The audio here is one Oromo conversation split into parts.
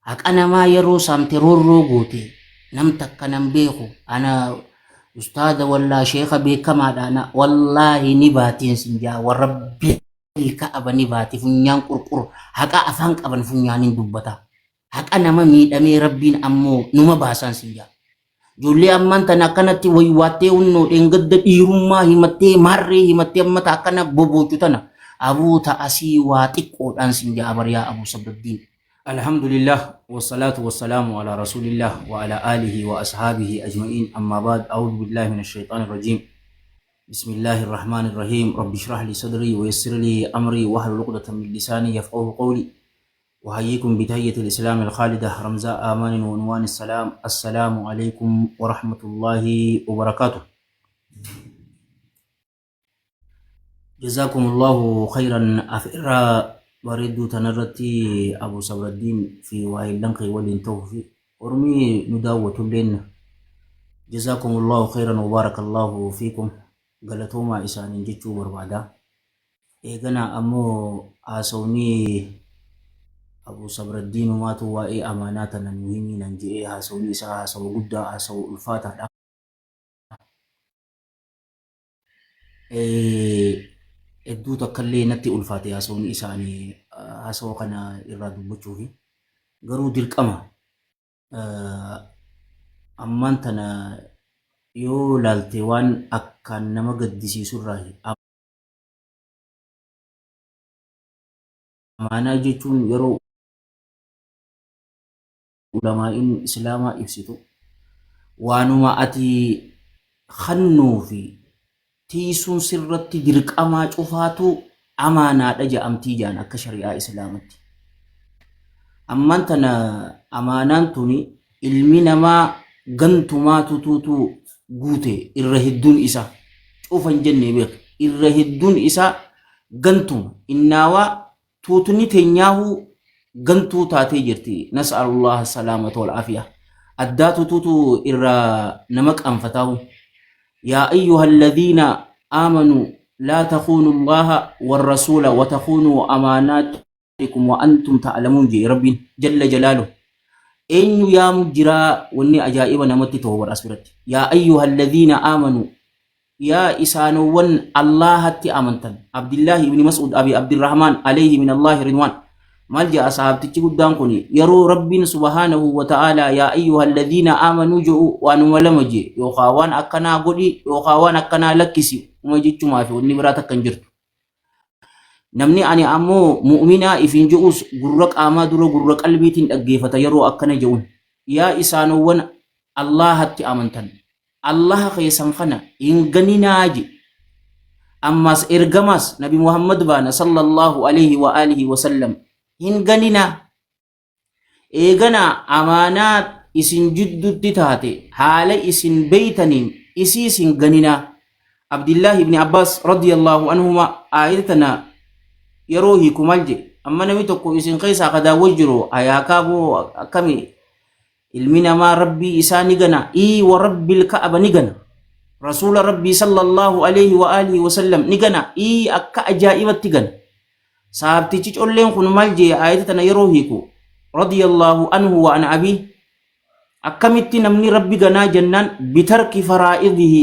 Haqa namaa yeroo saamte roorroo goote nam takka nan beeku ana ustaada wallaa sheeka beekamaadha ana wallaahi ni baatiin sin jaa warabbi ka'aba ni baati funyaan qurqur haqa afaan qaban funyaaniin dubbata haqa nama miidhamee rabbiin ammoo numa baasaan sin jaa. Ijoollee ammaan tana akkanatti waywaattee hunnoo dheengadda dhiirummaa himattee maarree himattee amma ta akkana boboochu tana aboo ta asii waa xiqqoodhaan sin ja'a bar yaa Abuu Sabraddiin. Alhamdulillah wassalatu wassalamu ala rasulillah wa ala alihi wa ashaabihi ajma'iin amma ba'd a'udhu billahi minash shaytaanir rajiim bismillahir rahmanir rahiim rabbi shrah li sadri wa yassir li amri wahlul 'uqdatan min lisani yafqahu qawli أحييكم بتحية الإسلام الخالدة رمزاء آمان وعنوان السلام السلام عليكم ورحمة الله وبركاته جزاكم الله خيرا أفئرا bareedduu tanarratti Abu Sabraddiin fi waahillan kee waliin ta'uu fi ormi nu daawwatulleen jazakumullahu khairan wa barakallahu fiikum galatoomaa isaaniin jechuu barbaada. Eeganaa ammoo haasawni Abu Sabraddiinumaatu waa'ee amaanaa tana nu himii nan je'ee haasawni isaa haasawa guddaa haasawa ulfaataadha. Hedduu takkallee natti ulfaate haasawni isaa ani haasawa kana irraa dubbachuufi. Garuu dirqama ammaan tana yoo laalte waan akkaan nama gaddisiisu irraahi. Amaanaa jechuun yeroo ulamaa'iin islaamaa ibsitu waanuma ati kannuu fi tiisuun sirratti dirqamaa cufaatu amaanaadha ja'amtii ja'an akka shari'aa islaamatti. Ammaan tana amaanaan tuni ilmi namaa gantumaa tutuutu guute irra hedduun isaa cufa hin jenne beek irra hedduun isaa gantuma innaawaa tuutni teenyaahuu gantuu taatee jirti nas'alullah salaamata wal afiya addaa tutuutu irra nama qaanfataahu yaa ayyuha alladhiina aamanuu laa takuunu allaha warrasuula watakuunuu amaanaatikum wa antum ta'lamuun jee rabbiin jalla jalaaluhu eenyu yaamu jiraa wanni ajaa'iba namatti ta'u bar as biratti yaa ayyuha alladhiina aamanuu yaa isaanowwan Allaahatti amantan Abdillaahi ibni Mas'ud Abi Abdirrahmaan alayhi min Allaahi ridwaan maal jedha sahaabtichi guddaan kun yeroo rabbiin subhaanahu wa ta'aalaa yaa ayyuha alladhiina aamanuu jedhu waanuma lama jee yookaa waan akkanaa godhi yookaa waan akkanaa lakkisi uma jechumaa fi wanni biraa takka hin jirtu namni ani ammoo mu'minaa ifiin je'us gurra qaamaa dura gurra qalbiitiin dhaggeeffata yeroo akkana je'uun yaa isaanowwan Allaahatti amantan Allaha keessan kana hin ganinaa je. Ammas ergamaas Nabi Muhammad baana sallallahu alaihi wa alihi wa sallam hin ganinaa. Eeganaa amaanaa isin jiddutti taate haala isin beeytaniin isiis hin ganinaa. Abdillaahi ibn Abbaas radiyallahu anhuma aayata tana yeroo hiiku maal jedhe amma namni tokko isin keessaa ka daawwa jiru hayaakaa boo akkami Ilmi namaa Rabbii isaa ni gana. Ii wa Rabbil Ka'aba ni gana. Rasuula Rabbii sallallahu alaihi wa alihi wa sallam ni gana. Ii akka ajaa'ibatti gana. Sahabtichi colleen kun maal jee aayata tana yeroo hiiku radiyallahu anhu wa an abii akkamitti namni Rabbi ganaa jennaan bitarki faraa'idihi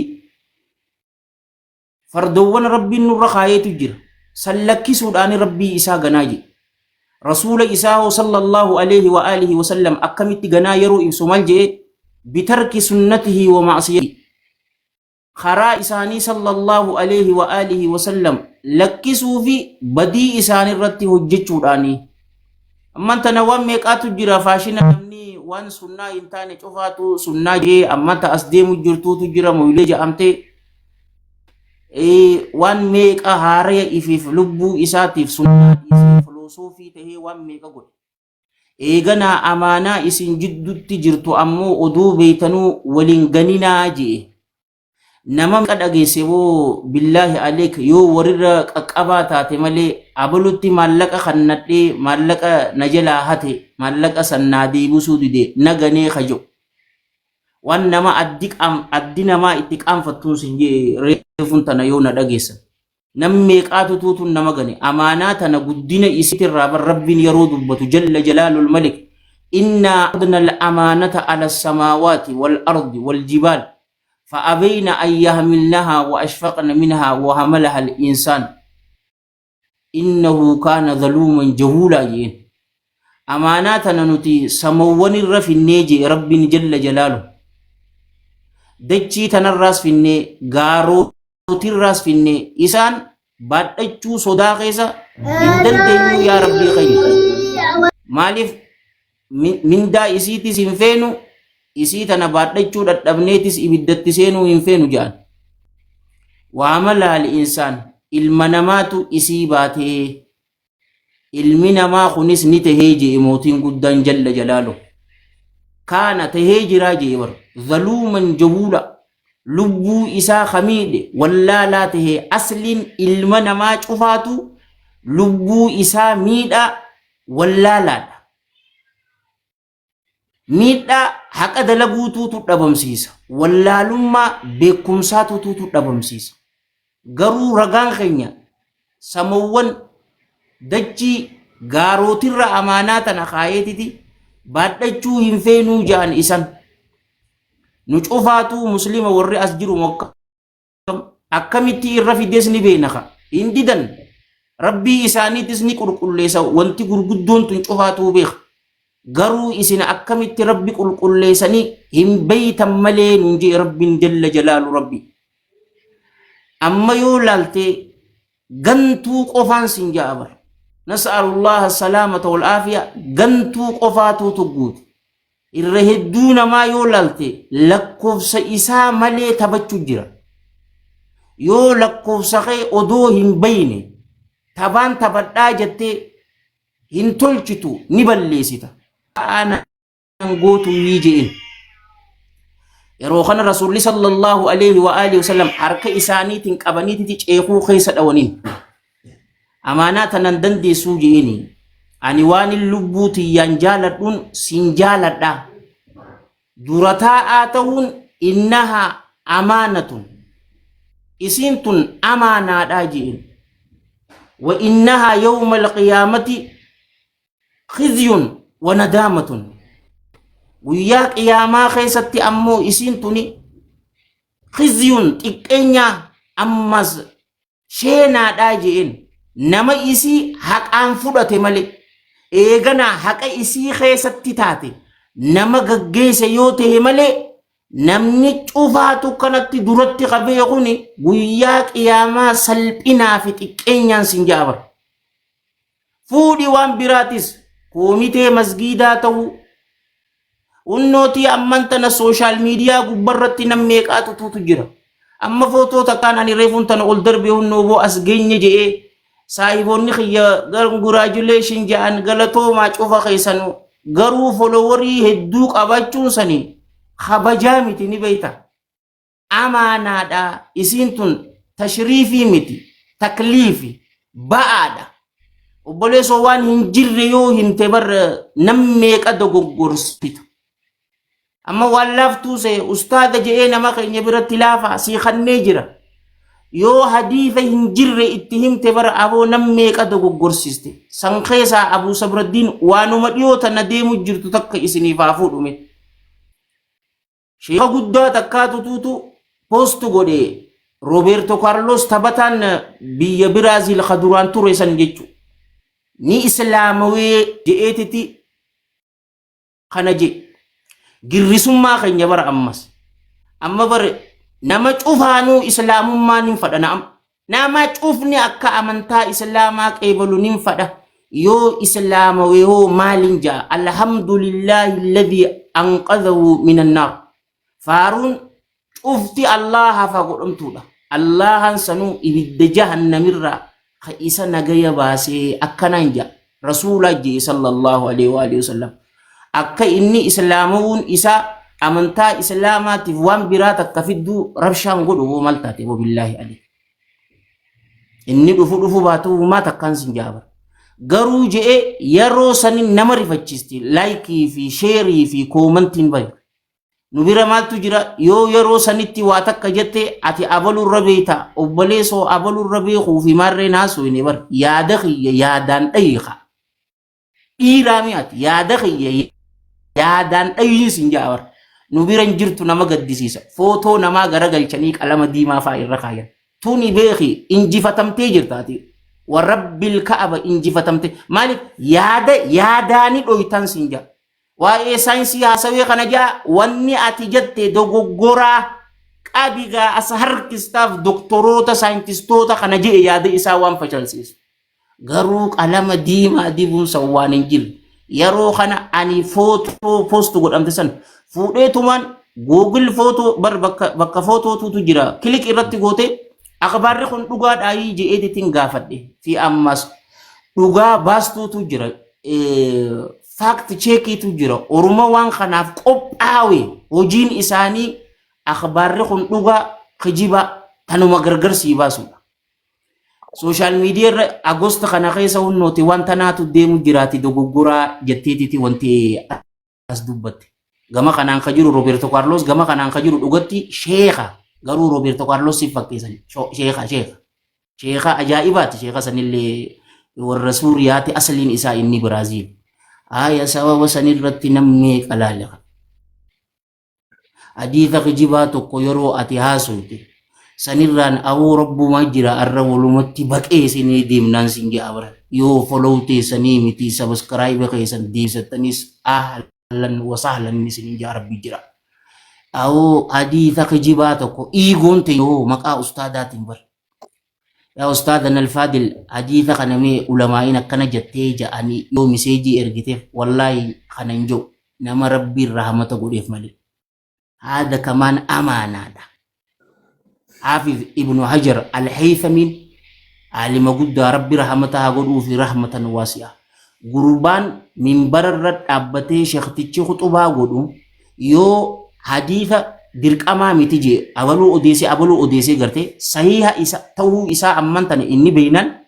Fardoowwan Rabbiin nurra kaayeetu jira. San lakkisuudhaan Rabbii isaa ganaa jedhe. Rasuula isaa hoo sallallahu alaihi wa alihi wa sallam akkamitti ganaa yeroo ibsu maal jedhe? Bitarki sunnatihi wa ma'siyatihi. Karaa isaanii sallallahu alaihi wa alihi wa sallam lakkisuu fi badii isaanirratti hojjechuudhaani. Amman tana waan meeqaatu jira faashina namni waan sunnaa hin taane cufaatu sunnaa jee amman ta as deemu jirtuutu jira moylee jedhamtee waan meeqa haaraya ifiif lubbuu isaatiif sunnaa dhiisee filosoofii tahee waan meeqa godhe. Eeganaa amaanaa isin jiddutti jirtu ammoo oduu beeytanuu waliin ganinaa je'e. Nama meeqa dhageesse boo billaahi aleek yoo warirra qaqqabaa taate malee abalutti maallaqa kannadhee maallaqa na jalaa hate maallaqa san naa deebisuu dide na ganee ka jedhu. Waan nama addi qaam addi namaa itti qaanfattuun sin jee reefun tana yoo na dhageessan. Nam meeqaatu tuutun nama gane amaanaa tana guddina isiitirraa bar rabbiin yeroo dubbatu jalla jalaalul malik Innaa aradna al-amaanata ala samaawaati wal ardi wal jibaal fa'abayna an yahmilnahaa wa ashfaqna minhaa wa hamalaha al-insaan innahu kaana zaluuman jahuulaa jeen. Amaanaa tana nuti samawwan irra finnee jee Rabbiin jalla jalaalu. Dachii tanarraas finnee gaarootirraas finnee isaan baadhachuu sodaa keessa hin dandeenyu yaa Rabbii keenya. Maaliif mindaa isiitis hin feenu isii tana baadhachuu dadhabneetis ibiddatti seenuu hin feenu jedhan. Waama laali insaan ilma namaatu isii baatee ilmi namaa kunis ni tahee je'e mootiin guddaan jalla jalaalu. Kaana tahee jiraa je'e bar zaluuman jahuula lubbuu isaa kamiidhe wallaalaa tahee asliin ilma namaa cufaatu lubbuu isaa miidhaa wallaalaadha. Miidhaa haqa dalaguutuutu dhabamsiisa. Wallaalummaa beekumsaatuutu dhabamsiisa. Garuu ragaan keenya samawwan dachii gaarootirra amaanaa tana kaayeetiti baadhachuu hin feenuu ja'an isan. Nu cufaatuu muslima warri as jiru mokka akkamitti irra fides ni beena ka hin didan rabbii isaaniitis ni qulqulleessa wanti gurguddoon tun cufaatuu beeka garuu isin akkamitti rabbi qulqulleessanii hin beeytan malee nuun jee rabbiin jalla jalaalu rabbi amma yoo laalte gantuu qofaan sin ja'a bar nas'alullaha salaamata wal aafiya gantuu qofaatuu tugguute Irra hedduu namaa yoo laalte lakkoofsa isaa malee taphachu jira. Yoo lakkoofsa kee odoo hin bayne taphaan taphadhaa jettee hin tolchitu ni balleessita. Aanan gootu ni je'in. Yeroo kana Rasuulli sallallahu alaihi wa alihi wasallam harka isaaniitiin qabaniititi ceekuu keessa dhawaniin. Amaanaa tanan dandeessuu je'ini. Ani waanin lubbuu tiyyaan jaaladhuun sin jaaladha. Dura taa'aa ta'uun innahaa amaanatun. Isiin tun amaanaadha je'in. Wa innahaa yawma alqiyaamati khizyun wa nadaamatun. Guyyaa qiyaamaa keessatti ammoo isiin tuni khizyun xiqqeenyaa ammas sheenaadhaa je'een nama isii haqaan fudhate malee eeganaa haqa isii keessatti taate nama gaggeesse yoo ta'e malee namni cufaatu kanatti duratti qabee kuni guyyaa qiyaamaa salphinaa fi xiqqeenyaan sin ja'a bara. Fuudhi waan biraatis koomitee masgiidaa ta'uu Hunnootii amman tana sooshaal miidiyaa gubbarratti nam meeqaatu tuutu jira. Amma footoo takkaan ani reefuun tana ol darbe hunnoo boo as geenye je'ee saahiboonni kiyya congratulation je'an galatoomaa cufa keessanuu garuu folowarii hedduu qabaachuun sanii kabajaa miti ni beekta. Amaanaadha isiin tun tashriifii miti takliifi ba'aadha. Obboleessoo waan hin jirre yoo himte bar nam meeqa dogoggorsita. Amma waan laaftuu see ustaada je'ee nama keenya biratti laafaa sii kannee jira. Yoo hadiisa hin jirre itti himte bar aboo nam meeqa dogoggorsiste. San keessaa Abuu Sabraddiin waanuma dhiyoo tana deemu jirtu takka isiniif haa fuudhume. Sheeka guddaa takkaatu tuutu post godhe Roberto Carlos taphataan biyya Biraazil ka duraan ture san jechu. Ni islaamawee je'eetiti kana je. Girrisummaa keenya bara ammas. Amma bare nama cufaanuu islaamummaa nin fadha na'am. Nama cufni akka amantaa islaamaa qeebalu nin fadha. Yoo islaamawe hoo maalin ja'a? Alhamdulillahi alladhii anqadhahu minan naar. Faaruun cufti Allaahaaf haa godhamtuudha. Allaahaan sanuu ibidda jahannamirraa ka isa nagaya baasee akkanaan ja'a. Rasuulaa jee sallallahu alaihi wa alihi wasallam. Akka inni islaamawuun isaa amantaa islaamaatiif waan biraa takka fidduu rabshaan godhu hoo maal taate wabillaahi alii. Inni dhufu dhufu baatu maa takkaan sin jaaba. Garuu je'ee yeroo sanin nama rifachiisti laayikii fi sheerii fi koomantiin bayu. Nu bira maaltu jira yoo yeroo sanitti waa takka jette ati abalurra beekta obboleessoo abalurra beekuu fi maarreen haasofne bar yaada kiyya yaadaan dhayiika. Dhiiraa mi ati yaada kiyya Yaadaan dhayuun sin ja'a bar. Nu bira hin jirtu nama gaddisiisa. Footoo namaa garagalchanii qalama diimaa fa'aa irra kaayan. Tuni beeki injifatamtee jirta ati. Warabbil ka'aba injifatamte. Maaliif yaada yaadaani dhoytan sin ja'a. Waa'ee saayinsii haasawee kana ja'a wanni ati jette dogoggoraa qabigaa as harkistaaf doktoroota saayintistoota kana je'e yaada isaa waan fashalsiisu. Garuu qalama diimaa dibuun san waan hin jirre. Yeroo kana ani footoo post godhamte san fuudheetumaan Google footoo bar bakka bakka footootutu jira. Kilik irratti gootee akhbaarri kun dhugaadhaayii je'eetitiin gaafadhe. Fi ammas dhugaa baastuutu jira. Fact cheekiitu jira. Oromoo waan kanaaf qophaawe hojiin isaanii akhbaarri kun dhugaa kijiba tanuma gargar sii baasudha. Sooshaal miidiyaa irra agosta kana keessa hunnooti waan tanaatu deemu jiraati dogoggoraa jetteetiti wanti as dubbatte. Gama kanaan ka jiru Roberto Carlos gama kanaan ka jiru dhugatti sheeka garuu Roberto Carlos si fakkeessan sheeka sheeka sheeka ajaa'ibaati sheeka sanillee warra Suuriyaati asliin isaa inni Biraaziil. Haaya sababa sanirratti namni meeqa laale. Hadiisa kijibaa tokko yeroo ati haasoyte sanirraan awoo rabbumaa jira arra walumatti baqee isinii deemnaan sin ja'a bara yoo follow teessanii miti subscribe keessan deebisattanis ahlan wa sahlan isin ja'a rabbi jira. Awoo hadiisa kijibaa tokko iigoon ta'e yoo maqaa ustaadaatiin bara. Yaa ustaadana alfaadil hadiisa kana mee ulamaa'iin akkana jettee ja'anii yoo miseejii ergiteef wallaahi kana hin jiru nama rabbiin rahmata godheef malee. Haada kamaan amaanaadha. Haafiz Ibnu Hajar Alhaythamiin aalima guddaa rabbi rahmata haa godhuu fi rahmatan waasi'a. Gurbaan minbara irra dhaabbatee sheektichi khuxubaa godhu yoo hadiisa dirqamaa miti jee abaluu odeessee abaluu odeessee gartee sahiha isa ta'uu isaa amman tana inni beeynan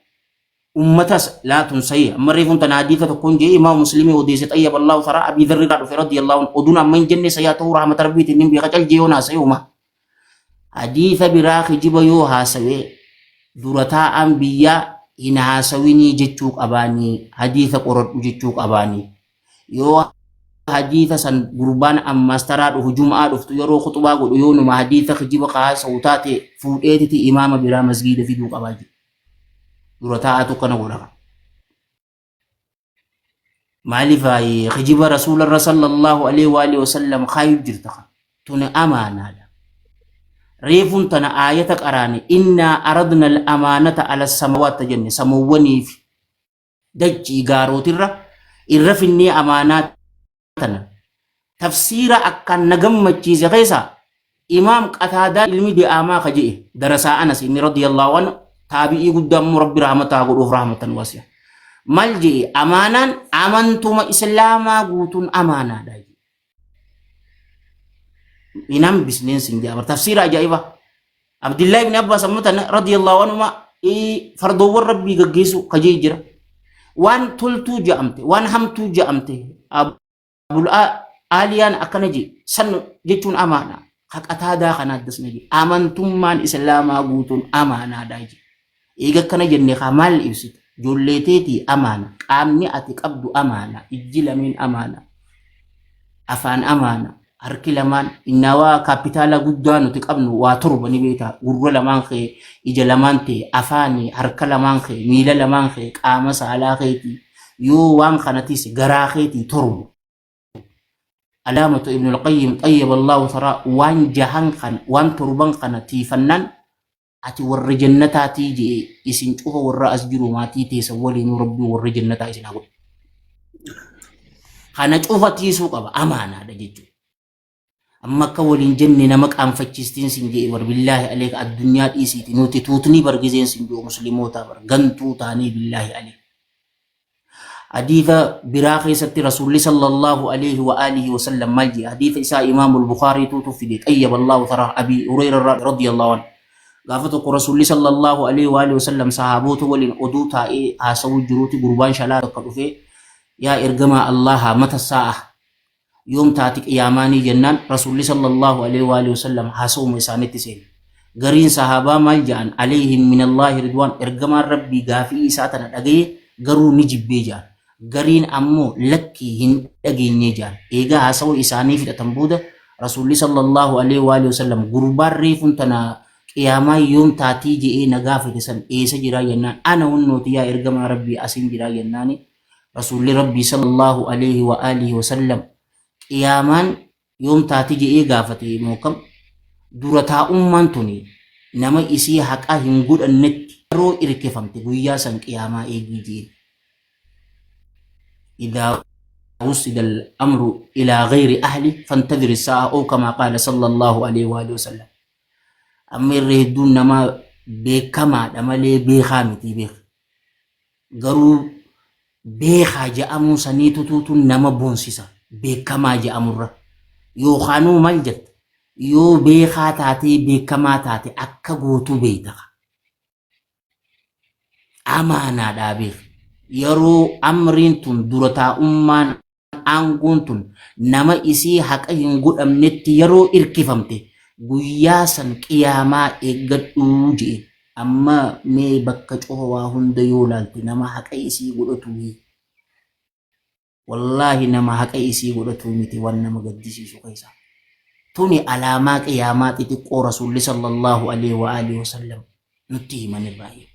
ummatas laatun sahiha amma reefuun tana hadiisa tokkoon jee imaam muslimii odeesse xayyaba allahu taraa abii dharri irraa dhufe radiyallahu anhu oduun amma hin jenne sahiha ta'uu rahmata rabbiitiin hin beeka cal jee yoo naasayuma Hadiisa biraa kijiba yoo haasawe dura taa'aan biyyaa hin haasawinii jechuu qabaanii hadiisa qoradhu jechuu qabaanii yoo hadiisa san gurbaan ammaas taraa dhufu jum'aa dhuftu yeroo khuxubaa godhu yoo numa hadiisa kijiba ka haasawu taate fuudheetiti imaama biraa masgiida fiduu qabaa jedhe dura taa'aatu kana godha. Maaliif kijiba rasuularra sallallahu alaihi wa alihi wasallam kaayu jirta kan tuni amaanaadha. Reefuun tana aayata qaraane innaa aradna al-amaanata ala samawaat jenne samoowwanii fi dachii gaarootirra irra finnee amaanaa tana tafsiira akkaan na gammachiise keessaa imaam Qataadaa ilmi Di'aamaa ka je'e darasaa Anas inni radiyallahu anhu taabi'ii guddaa immoo rabbi rahmata haa godhuuf rahmatan wasi'a. Mal je'e amaanaan amantuma islaamaa guutuun amaanaadha je'e. Hin hambisneen sin ja'a tafsiira ajaa'ibaa. Abdillaa ibn Abbaas amma tana radiyallahu anhuma fardoowwan rabbii gaggeessu kajee jira. Waan toltuu ja'amte, waan hamtuu ja'amte Abul Aaliyaan akkana jee san jechuun amaana. Haqataadaa kana addasna jee amantummaan islaamaa guutuun amaanaadha jee. Eega akkana jenne kaa maal ibsita? Ijoollee teetii amaana, qaamni ati qabdu amaana, ijji lameen amaana, afaan amaana, harki lamaan innawaa kaapitaala guddaa nuti qabnu waa torba ni beekta. Gurra lamaan kee, ija lamaan tee, afaani, harka lamaan kee, miila lamaan kee, qaama saalaa keetii yoo waan kanatis garaa keetii torba. Alaamatu Ibnul Qayyim xayyaba Allahu taraa waan jahan kana waan torban kana tiifannaan ati warra jannataatii je'e isin cufa warra as jiru maatii teessan waliinuu rabbii warra jannataa isin haa godhu. Kana cufa tiisuu qaba amaanaadha jechuudha. Amma akka waliin jenne nama qaanfachiistiin sin je'e bar billaahi aleek addunyaa dhiisiiti nuti tuutnii bar gizeen sin jiru muslimootaa bar gantuu taanii billaahi aleek. Hadiisa biraa keessatti Rasuulli sallallahu alaihi wa alihi wa sallam maal jedhe? Hadiisa isaa Imaamul Bukhaariitu fide. Xayyaba Allahu taraa Abi Hurayra irraa radiyallahu anhu. Gaafa tokko Rasuulli sallallahu alaihi wa alihi wa sallam sahaabota waliin oduu taa'ee haasawuu jiruuti gurbaan shalaa tokko dhufee yaa ergamaa Allaha mata saa'a Yoom taati qiyaamaanii jennaan Rasuulli sallallahu alaihi wa alihi wasallam haasawuma isaanitti seene. Gariin sahaabaa maal ja'an alayhim minallaahi ridwaan ergamaan rabbii gaafii isaa tana dhagaye garuu ni jibbee ja'an. Gariin ammoo lakkii hin dhageenye ja'an. Eega haasawa isaanii fixatan booda Rasuulli sallallahu alaihi wa alihi wasallam gurbaan reefuun tana qiyaamaan yoom taatii je'ee na gaafate san eessa jiraa jennaan ana hunnooti yaa ergamaa Rabbii asin jiraa jennaani Rasuulli Rabbii sallallahu alaihi wa alihi wasallam qiyaamaan yoom taati je'ee gaafate moo kam dura taa'ummaan tuni nama isii haqa hin godhannetti yeroo irkifamte guyyaa san qiyaamaa eegii je'een. Idaa wusida al-amru ilaa gayri ahli fantadhiri saa'a oo kamaa qaala sallallahu alaihi wa alihi wasallam. Amma irra hedduun namaa beekamaadha malee beekaa miti beeka. Garuu beekaa ja'amuu saniitutuutu nama boonsisa beekamaa ja'amurra. Yookaanuu maal jetta yoo beekaa taatee beekamaa taate akka gootuu beeyta. Amaanaadhaa beek. Yeroo amriin tun dura taa'ummaan aangoon tun nama isii haqa hin godhamnetti yeroo irkifamte guyyaa san qiyaamaa eeggadhuu je'e. Amma mee bakka cufa waa hunda yoo laalte nama haqa isii godhatuu Wallaahi nama haqa isii godhatuu miti waan nama gaddisiisu keessa. Tuni alaamaa qiyaamaa xixiqqoo Rasuulli sallallahu alaihi wa alihi wasallam nutti himan irraayi.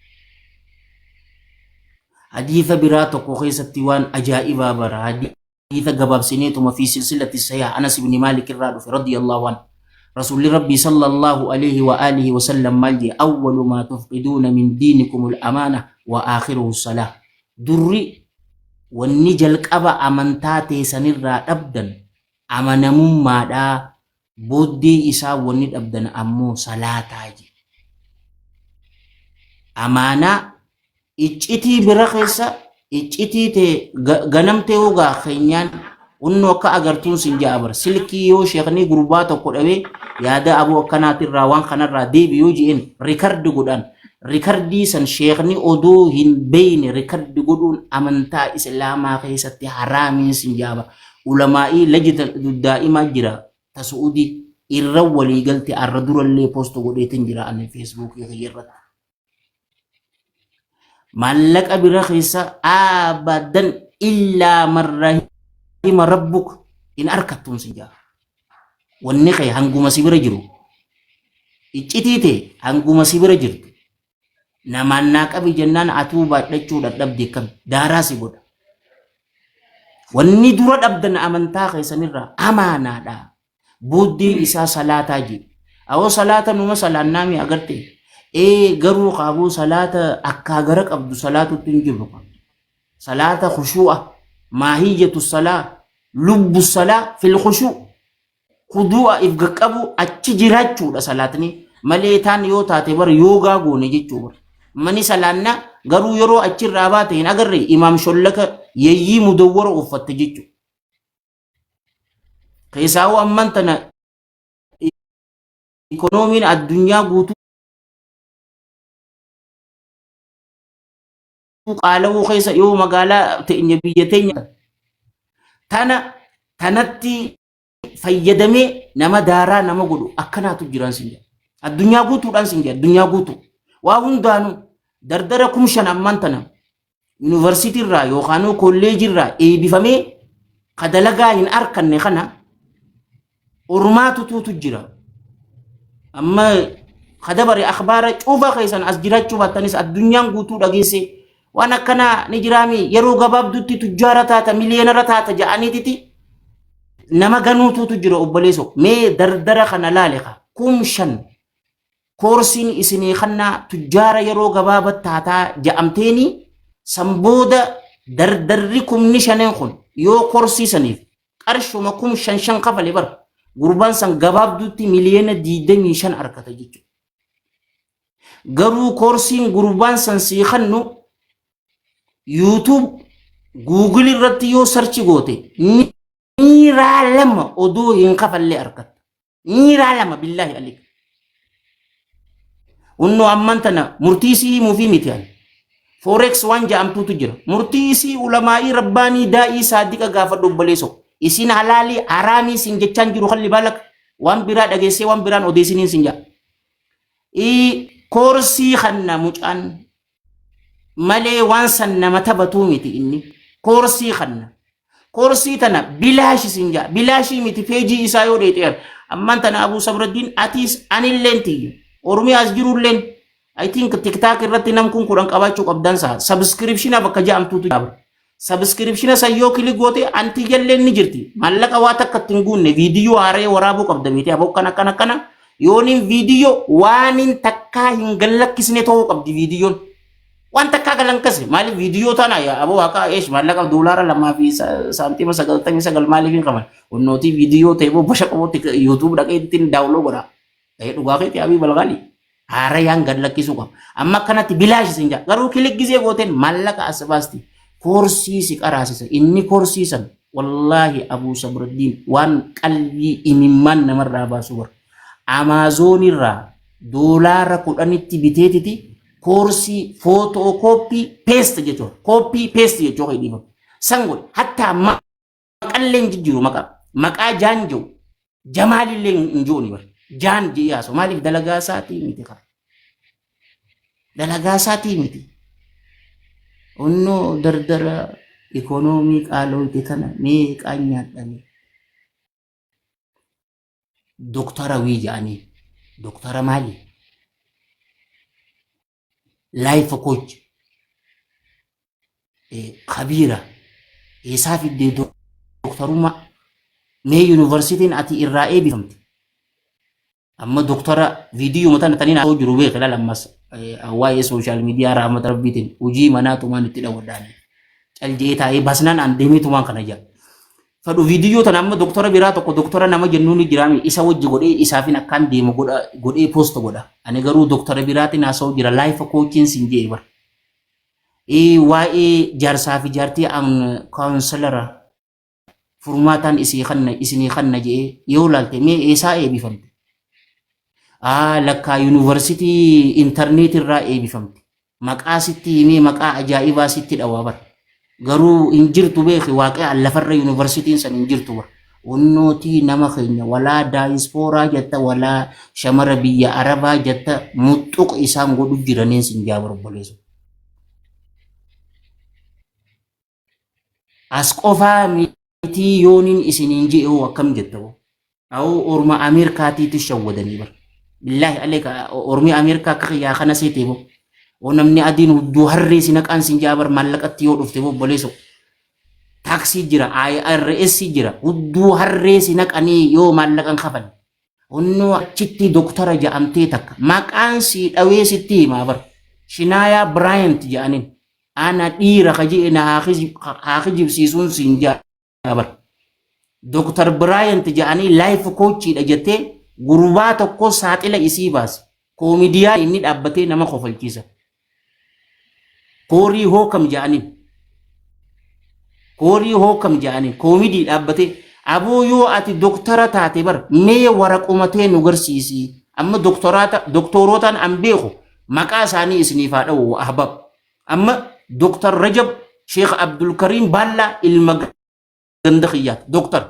Hadiisa biraa tokko keessatti waan ajaa'ibaa bara. Hadiisa gabaabsineetuma fi silsilati sahiha Anas ibn Maalik irraa dhufe radiyallahu anhu. Rasuulli Rabbii sallallahu alaihi wa alihi wasallam maal jee awwalu maa tufqiduuna min diinikumul amaana wa aakhiruhu salaa. Durri wanni jalqaba amantaa teessanirraa dhabdan amanamummaadha, booddee isaa wanni dhabdan ammoo salaataa jedhe. Amaanaa iccitii bira keessa iccitii tee ganamtee hogaa keenyaan Unnu akka agartuun sin ja'a bar silkii yoo sheekni gurbaa tokko dhawee yaada aboo akkanaatirraa waan kanarraa deebi yoo je'een rikardi godhan rikardii san sheekni odoo hin beeyne rikardi godhuun amantaa islaamaa keessatti haraamiin sin ja'a bar ulamaa'ii lajita daa'imaa jira ta su'udii irra walii galte arra durallee post godheetin jira ani feesbuukii kiyya irratti. Maallaqa bira keessa abadan illaa man rahima rabbuk hin arkattuun sin jaa. Wanni kee hanguma si bira jiru. Iccitii tee hanguma si bira jirtu. Namaan naa qabi jennaan atuu baadhachuu dadhabde akkami daaraa si godha. Wanni dura dhabdan amantaa keessanirraa amaanaadha. Booddeen isaa salaataa jedhe. Awoo salaata numa salaannaami agarte. Ee garuu kaaboo salaata akkaa gara qabdu salaatutti hin jirru. Salaata khushuu'a maahiyyatu salaa lubbu salaa fil khushuu khuduu'a if qaqqabu achi jiraachuudha salaatni malee taan yoo taate bar yoogaa goone jechuu bar. Mani salaannaa garuu yeroo achirraa baate hin agarre imaam shollaka yeyyii mudawwara uffatte jechuudha. Keessaawuu amman tana ikonoomiin addunyaa guutuu qaala'uu keessa yoo magaalaa teenya biyya teenya tana tanatti fayyadamee nama daaraa nama godhu akkanaatu jiraan sin jedha. Addunyaa guutuudhaan sin jedha addunyaa guutuu. Waa hundaanuu dardara 5000 ammaan tana yuunivarsiitii irraa yookaan kolleejii irraa eebifamee ka dalagaa hin arkanne kana ormaatutuutu jira. Amma ka dabare akhbaara cufa keessan as jiraachuu baattanis addunyaan guutuu dhageesse waan akkanaa ni jiraami yeroo gabaabduutti tujjaara taata miliyeenara taata ja'aniititi nama ganuutuutu jira obboleeso mee dardara kana laale ka 5000 koorsiin isinii kannaa tujjaara yeroo gabaaba taataa ja'amteeni san booda dardarri 5,000 kun yoo koorsii saniif qarshuma 5000 shan kafale bar gurbaan san gabaabduutti 25 miliyoona argata jechuudha. Garuu koorsiin gurbaan san sii kannu YouTube Google irratti yoo sarchi goote miiraa lama odoo hin kafallee argatta. Miiraa lama billaahi alik. Unnoo amman tana murtii isii himuufii miti ani. Forex waan ja'amtuutu jira. Murtii isii ulamaa'ii rabbaanii daa'ii saadiqa gaafadhu obboleessoo. Isin halaalii haraamii sin jechaan jiru kalli baalak waan biraa dhageessee waan biraan odeessiniin sin ja'a. Koorsii kanna mucaan malee waan san nama taphatuu miti inni. Koorsii kanna. Koorsii tana bilaash isin jaa. Bilaashii miti peejii isaa yoo dheexeer. Ammaan tana Abuu Sabraddiin atiis anilleen tiyya. Oromiyaas jirulleen I think TikTok irratti nam kun 10 qabaachuu qabdan saa. Subscription bakka ja'amtuutu jira. Subscription san yoo kilik goote antiyyalleen ni jirti. Maallaqa waa takka ittiin guunne viidiyoo haaree waraabuu qabda beetee aboo akkana akkana akkana. Yooniin viidiyoo waanin takkaa hin gallakkisne ta'uu qabdi viidiyoon. Waan takkaa galankasne maaliif viidiyoo tana yaa aboo haqaa eesh maallaqa doolaara lamaa fi saantima 99 maaliif hin qaban. Onnootii viidiyoo ta'e boo basha qabootti yuutuub dhaqee ittiin daawuloo godha. Ee dhugaa keetii abii balgaali. Haarayaan gad lakkisuu qaba. Amma akkanatti bilaash isin jaa. Garuu kilik gizee gooteen maallaqa as baasti. Koorsii si qaraasisa. Inni koorsii san wallaahi Abuu Sabraddiin waan qalbii imimmaan namarraa baasu bara. Amaazoonirraa doolaara 10tti biteetiti koorsii footoo kooppii peest jechuudha. Kooppii peest jechuudha dhiifama. San godhe hattaa maqallee hin jijjiiru maqaa. Maqaa jaan jiru jamaalillee hin jiru bar. Jaan jedhee haasa'u maaliif dalagaa isaatii miti kaa. Dalagaa isaatii miti. Onnoo dardara ikoonoomii qaalooyte tana meeqaan nyaadhame. Doktara wii jedhanii. Doktara maali? Life coach kabiira eessaa fiddee doktarummaa mee yuunivarsiitiin ati irraa eebifamte amma doktara viidiyoo tana taniin haasa'u jiru beekila lammas waa'ee sooshaal miidiyaa rahmata rabbiitiin hojii manaa tumaan itti dhawwadhaan cal je'ee taa'ee basnaan an deemee tumaan kana jaa Fadhu viidiyoo tana amma doktora biraa tokko doktora nama jennuun ni jiraami isa wajji godhee isaafin akkaan deemu godha godhee post godha. Ani garuu doktora biraatiin haasa'u jira life coaching sin jee bar. Ee waa'ee jaarsaa fi jaartii an counselora furmaataan isii kanna isinii kanna jee yoo laalte mee eessaa eebifamte? Aa lakkaa yuunivarsiitii intarneetii irraa eebifamte. Maqaa sitti himee maqaa ajaa'ibaa sitti dhawa bar. Garuu hin jirtu beeki waaqee lafarra yuunivarsiitiin san hin jirtu bar. Onnootii nama keenya walaa daayispooraa jetta walaa shamara biyya arabaa jetta muxxuq isaan godhu jiraniin sin jaa obboleessa. As qofaa mitii yooniin isiniin je'e hoo akkam jetta hoo? Awoo orma Ameerikaatiitu shawwadanii bar. Billaahi aleeka ormi Ameerikaa akka kiyyaa kana seetee boo. Oo namni adiin hudduu harree si naqaan sin jaa bar maallaqatti yoo dhufte boo obboleeso. Taaksii jira IRS jira hudduu harree si naqanii yoo maallaqan kafan. Onnoo achitti doktara ja'amtee takka maqaan sii dhawee sitti himaa bar. Shinaayaa Biraayant ja'aniin. Ana dhiira ka je'e na haa kijibsiisuun siin ja'a bar. Dr. Biraayant ja'anii laayif koochiidha jettee gurbaa tokko saaxila isii baase. Koomidiyaa inni dhaabbatee nama kofalchiisa. Koorii hookam ja'aniin. Koorii hookam ja'aniin koomidii dhaabbatee aboo yoo ati doktara taate bar mee waraqumatee nu garsiisi. Amma doktoraata doktorootaan an beeku maqaa isaanii isiniif haa dha'u ahbab. Amma Doktar Rajab Sheekh Abdulkariim Baallaa ilma ganda kiyyaati. Doktar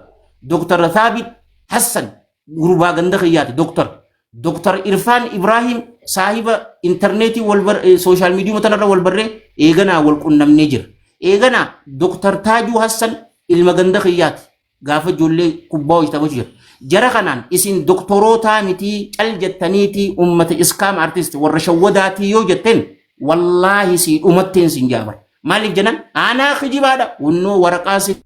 Doktar Thaabit Hassan gurbaa ganda kiyyaati. Doktar Doktar Irfaan Ibraahim saahiba intarneetii wal bar sooshaal miidiyuma tanarra wal barree eeganaa wal qunnamnee jira. Eeganaa Doktar Taajuu Hassan ilma ganda kiyyaati. Gaafa ijoollee kubbaa hojii taphachuu jira. Jara kanaan isin doktorootaa mitii cal jettaniitii ummata iskaam artist warra shawwadaatii yoo jetteen wallaahi sii dhumatteen sin jaabar. Maaliif jennan aanaa kijibaadha wannoo waraqaa si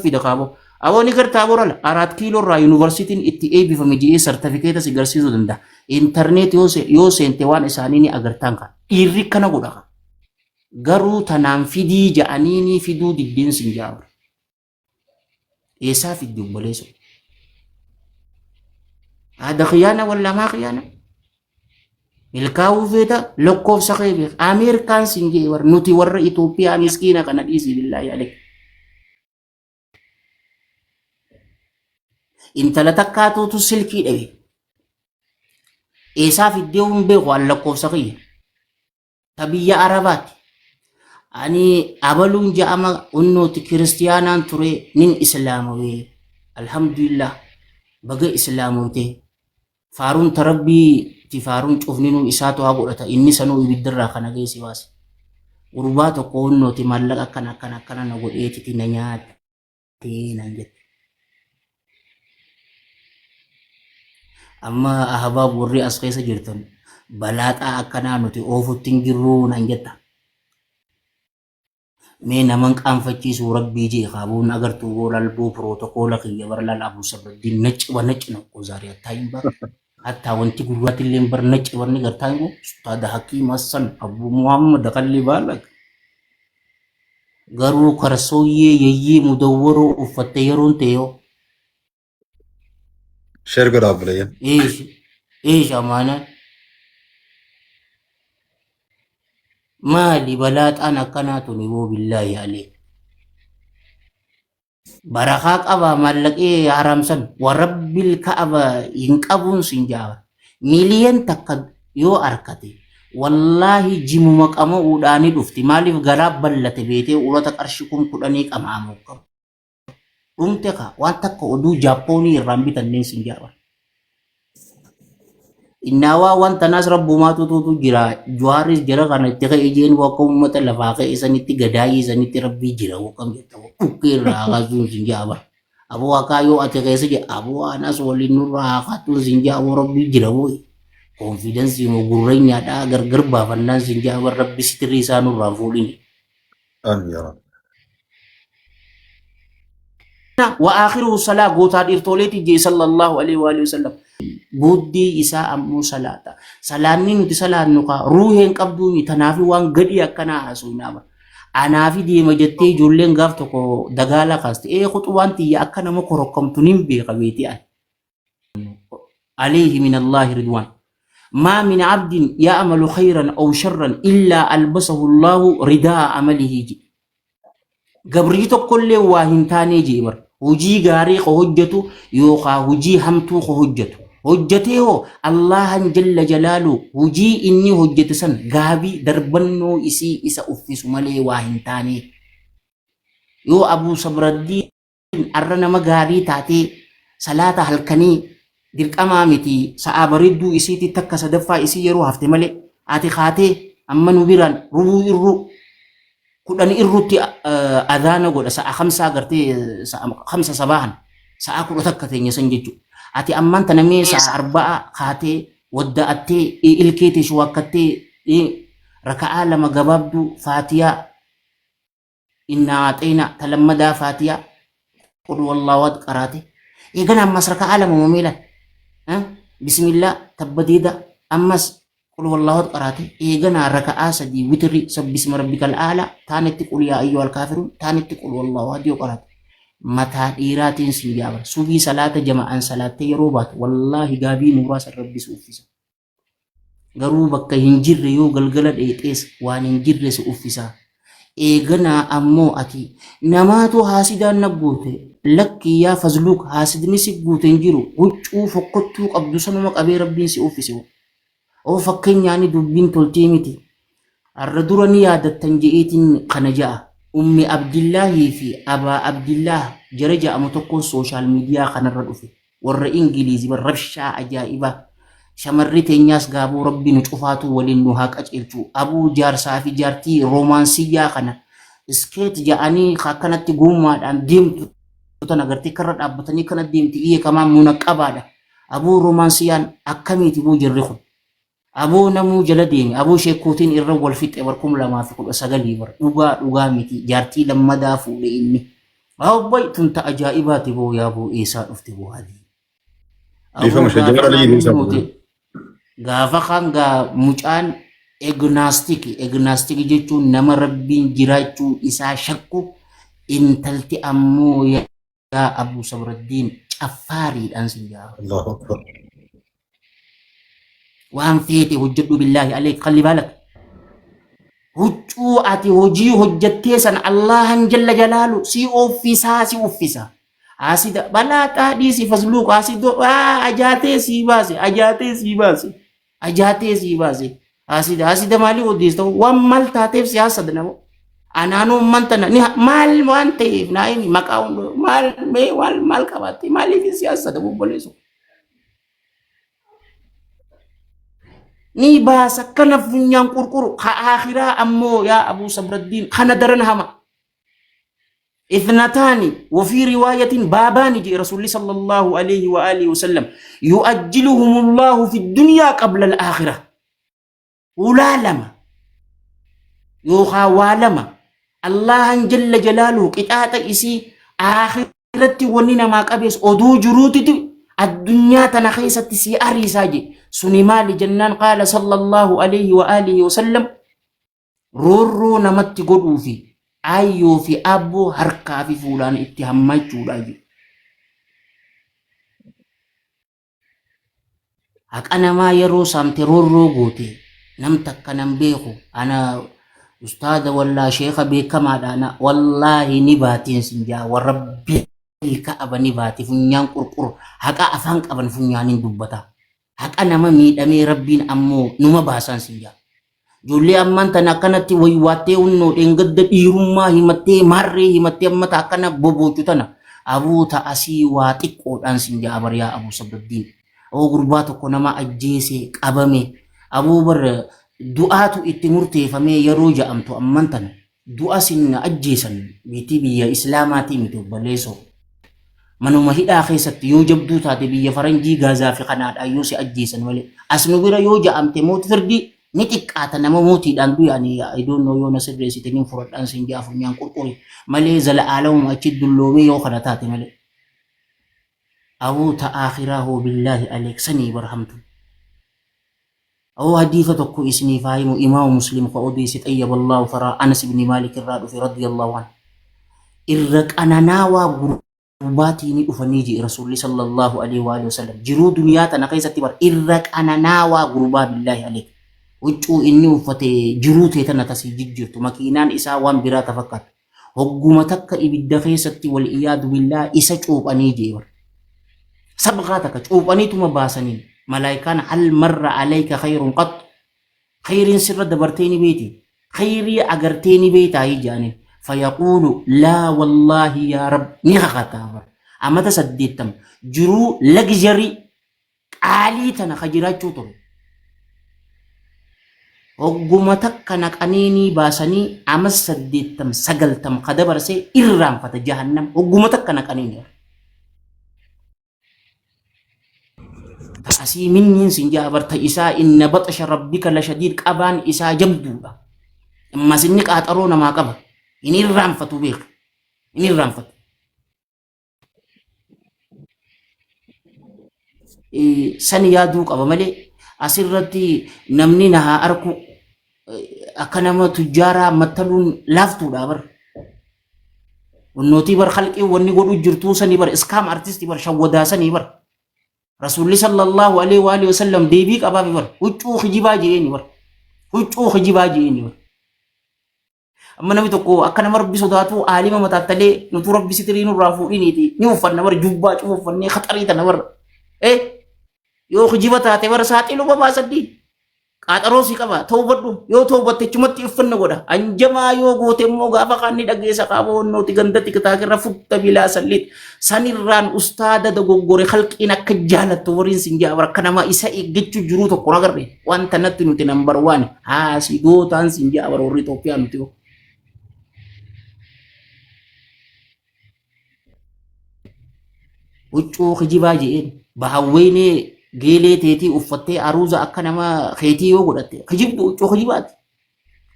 fida kaaboo. Awoo ni gartaa borala araat kiiloo irraa yuunivarsiitiin itti eebbifame ji'ee sartifikeeta si garsiisuu danda'a. Intarneet yoo seente waan isaanii ni agartaan kan. Dhiirri kana godha. Garuu tanaan fidii ja'aniinii fiduu diddeen sin jaabar. Eessaa fiddi obboleessa? Haadha khiyaana wallaa maa khiyaana? Milkaa'uu feeta lakkoofsa kee beeka. Ameerikaan sin jee warra nuti warra Itoophiyaa miskiina kana dhiisii billaahi aleek. Intala takkaatuutu silkii dhabe. Eessaa fiddee hin beeku an lakkoofsa kiyya. Ta biyya Arabaati. Ani abaluun ja'ama unnooti kiristiyaanaan ture nin islaamawee. Alhamdulillah baga islaamawte. Faaruun ta rabbii ti faaruun cufninuu isaatu haa godhata inni sanuu ibiddarraa kana geessi baase. Gurbaa tokko hunnooti maallaqa akkana akkana akkana na godheetiti na nyaatee naan jette. Amma ahbaab warri as keessa jirtan balaaxaa akkanaa nuti oofutti hin jirruu naan jetta. Mee naman qaanfachiisuu rabbii jee kaabuun agartuu boo lalboo pirootokola kiyya bar lal abu sabraddiin nacci ba nacci naqo zaari hattaa hin bar hattaa wanti gurraatilleen bar nacci barni gartaa hin ustaada hakiim hassan abu muhammad kalli baalak garuu karsooyyee yeyyii mudawwaroo uffatte yeroon ta'e Share godhaa obboleeyyan. Eesh eesh amaanaan maali balaaxaan akkanaa tuni boo billaahi alee. Barakaa qabaa maallaqee haramsan warabbil ka'aba hin qabuun sin jaaba. Miliyan takka yoo arkate wallaahi jimuma qama'uudhaani dhufti maaliif garaa ballate beetee urata qarshi 10,000 qama'amu qabu. Dhumte kaa waan takka oduu jaappoonii irraan bitanneen sin jaaba. Innaawaa waan tanaas rabbumaatu tuutu jira. Juwaaris jara kana itti ka'e jeen akka uummata lafaa ka'e sanitti gadaayii sanitti rabbii jira akkam jetta dhukkee irraa kaasuun sin jaaba. Aboo akkaa yoo ati keessa jira aboo anas waliin nurraa haa kaatuun sin jaaba rabbii jira booyi. Konfiidensii moo gurreenyaadhaa gargar baafannaan sin jaaba rabbi sitirii isaa nurraa fuudhini. Amiin yaa Rabbi. Wa aakhiruhu salaa gootaa dhiirtooleeti jee sallallahu alaihi wa alihi wasallam. Booddee isaa ammoo salaata. Salaanni nuti salaannu kaa ruuheen qabduuni tanaafi waan gadhii akkanaa haasofnaa bara. Anaafi deema jettee ijoolleen gaaf tokko dagaala kaaste. Ee khuxubaan tiyya akka nama korokkamtu nin beeka beeti ani. Alayhi min Allaahi ridwaan. Maa min abdin ya'malu khayran aw sharran illaa albasahu Allaahu ridaa amalihi jedhe. Gabrii tokkollee waa hin taanee jee bar. Hojii gaarii ka hojjetu yookaa hojii hamtuu ka hojjetu. Hojjetee hoo Allaahan jalla jalaalu hojii inni hojjete san gaabii darbannoo isii isa uffisu malee waa hin taanee. Yoo Abuu Sabraddiin arra nama gaarii taatee salaata halkanii dirqamaa miti sa'aa bareedduu isiitti takka sadaffaa isii yeroo hafte malee ati kaatee amma nu biraan rubuu irruu kudhan irrutti adhaana godha sa'a kamsaa gartee sa'a kamsa sabaahan sa'a 11 teenya san jechuudha. Ati ammaan tana mee sa'a arba'a kaatee wadda'attee ilkee tee shuwaakkattee raka'aa lama gabaabduu faatiyaa Innaa aaxeynaa ta lammadaa faatiyaa qul wallaahu ahad qaraate eegana ammas raka'aa lama mameelan bismillaa tabbadeeda ammas qul wallaahu ahad qaraate eeganaa raka'aa sadii witri sabbisma rabbikal aalaa taanitti qul yaa ayyuhal kaafiruun taanitti qul wallaahu ahad yoo qaraate mataa dhiiraatiin siin jaaba subii salaata jama'aan salaattee yeroo baatu wallaahi gaabii nuuraa san rabbi si uffisa. Garuu bakka hin jirre yoo galgala dheexees waan hin jirre si uffisa. Eeganaa ammoo ati namaatu haasidaan na guute lakkii yaa fazluuk haasidni si guute hin jiru huccuu fokkottuu qabdu sanuma qabee rabbiin si uffise. Oo fakkeenyaani dubbiin toltee miti. Arra dura ni yaadattan je'eetiin kana ja'a. Ummi Abdillaahii fi Abaa Abdillaah jara ja'amu tokkoon sooshaal miidiyaa kanarra dhufe. Warra Ingiliizi bar rabshaa ajaa'ibaa. Shamarri teenyaas gaabuu rabbi nu cufaatuu waliin nu haa qaceelchu. Abuu jaarsaa fi jaartii roomaansiyyaa kana iskeet ja'anii akkanatti gommaadhaan deemtu tana gartee karra dhaabbatanii kana deemti iyya kamaa munaqabaadha. Abuu roomaansiyaan akkamiiti buu jirri kun. Aboo namuu jala deeme aboo sheekkootiin irra wal fixe bar 2019 bar dhugaa dhugaa miti jaartii lammadaa fuudhe inni. Abbaay tun ta ajaa'ibaati boo yaa boo eessaa dhufte boo adii. Aboo Dhiifama shee gaafa jawar kaan alii dhiisaa hunnooti gaafa kaan gaa mucaan egnaastiki egnaastiki jechuun nama rabbiin jiraachuu isaa shakku intalti ammoo yaa Abuu Sabraddiin caffaariidhaan sin jaa. Allahu akbar. Waan feete hojjedhu billaahi aleek kalli baalak. Huccuu ati hojii hojjettee sana Allahan jalla jalaalu si offisaa si uffisa. Asida balaa xaadhii si fasluuq asidoo ajaatee sii baase ajaatee sii baase. Ajaatee sii baase. Haasida haasida maalii odeessa waan maal taateef si haasada nama. Anaanuu ammaan tana ni maal waan ta'eef naa himi maqaa hunda maal mee maal maal qabaatte maaliif si haasada obboleessu. Ni baasa kana funyaan qurquru ka aakhiraa ammoo yaa Abuu Sabraddiin kana daran hama. Ithnataani wafii riwaayatin baabaani jee Rasuulli sallallahu alayhi wa alihi wasallam yu'ajjiluhumullahu fi dunyaa qabla al-aakhirah. Ulaa lama yookaan waa lama Allahan jalla jalaaluhu qixaaxa isii aakhirratti wanni namaa qabees oduu jiruutitu addunyaa tana keessatti sii ariisaa je suni maali jennaan qaala sallallahu alayhi wa alihi wasallam roorroo namatti godhuu fi aayyoo fi aabboo harkaa fi fuulaan itti hammachuudha je. Haqa namaa yeroo saamte roorroo goote nam takka nan beeku ana ustaada wallaa sheeka beekamaadha ana wallaahi ni baatiin sin jaa warabbi ka'aba ni baati funyaan qurqur haqa afaan qaban funyaaniin dubbata haqa nama miidhamee rabbiin ammoo numa baasaan sin jaa Ijoollee ammaan tana akkanatti waywaattee hunnoo dheengadda dhiirummaa himattee maarree himattee amma ta akkana boboochu tana aboo ta asii waa xiqqoodhaan sin ja'a bar yaa Abuu Sabraddiin. Aboo gurbaa tokko nama ajjeese qabame aboo bar du'aatu itti murteeffamee yeroo ja'amtu amman tana du'a sin ajjeesan biitii biyya islaamaatii miti obboleessoo. Manuma hidhaa keessatti yoo jabduu taate biyya faranjii gaazaa fi kanaadhaan yoo si ajjeesan malee as nu bira yoo ja'amte moot firdii ni xiqqaata nama mootiidhaan du'e ani I don't know yoo na sirreessite nin fudhadhaan sin ja'a funyaan qurquri malee zala'aalamuma achi dulloomee yoo kana taate malee. Aboo ta aakhiraa hoo billaahi aleek sanii barhamtu. Awoo hadiisa tokko isiniif haa himu imaamu muslim ka odeesse xayyaballahu faraa anas ibni maalik irraa dhufe radiyallahu anhu irra qananaawaa gurbaatii ni dhufanii jedhe rasuulli sallallahu alaihi wa alihi wasallam jiruu duniyaa tana keessatti bar irra qananaawaa gurbaa billaahi aleek huccuu inni uffate jiruu tee tana tasii jijjiirtu makiinaan isaa waan biraa ta fakkaatu Hogguma takka ibidda keessatti wal iyaadu billaa isa cuuphanii jee bar. Sabqaa takka cuuphaniituma baasanii malaayikaan hal marra alayka khayrun qat khayriin sirra dabartee ni beeti khayrii agartee ni beetaa jedhaniin fayaquulu laa wallaahi yaa rab ni kakataa bar amata 80 jiruu luxury qaalii tana ka jiraachuu ture. Hogguma takka naqaniinii baasanii amas 80 90 ka dabarse irraanfata jahannam hogguma takka naqaniini. Asii minniin sin jaa barta isaa inna baxasha rabbika la shadiid qabaan isaa jabduudha. Ammas inni qaaxaroo namaa qaba. Hin irraanfatu beeku. Hin irraanfatu. San yaaduu qaba malee asirratti namni na haa arku akka nama tujjaaraa mattaluun laaftuudha bar. Wannootii bar halqii wanni godhu jirtuu sanii bar iskaam artistii bar shawwadaa sanii bar. Rasuulli sallallahu alaihi wa alihi wasallam deebii qabaafi bar huccuu kijibaa jeeni bar. Huccuu kijibaa jeeni bar. Amma namni tokko akka nama rabbi sodaatu aalima mataattalee nutu rabbi sitirii nurraa fuudhiniiti ni uffanna bara jubbaa cufa uffannee khaxarii tana bara. Eh yoo kijiba taate bara saaxiluma baasaddi. Qaaxaroo si qaba tawbadhu yoo tawbatte chumatti uffanna godha. Anjamaa yoo goote immoo gaafa kaan ni dhageessa qaaba wannooti ganda tiktaakirra futta bilaa sallit. Sanirraan ustaada dogoggore halqiin akka jaalattu wariin sin jaa bara akka nama isa eeggachuu jiruu tokko agarre. Wanta natti nuti number one haasidootaan sin jaa bara warri Itoophiyaa nuti hoo. Huccuu kijibaa je'een bahawweenee geelee teetii uffattee aruuza akka nama keetii yoo godhatte kijibdu huccuu kijibaati.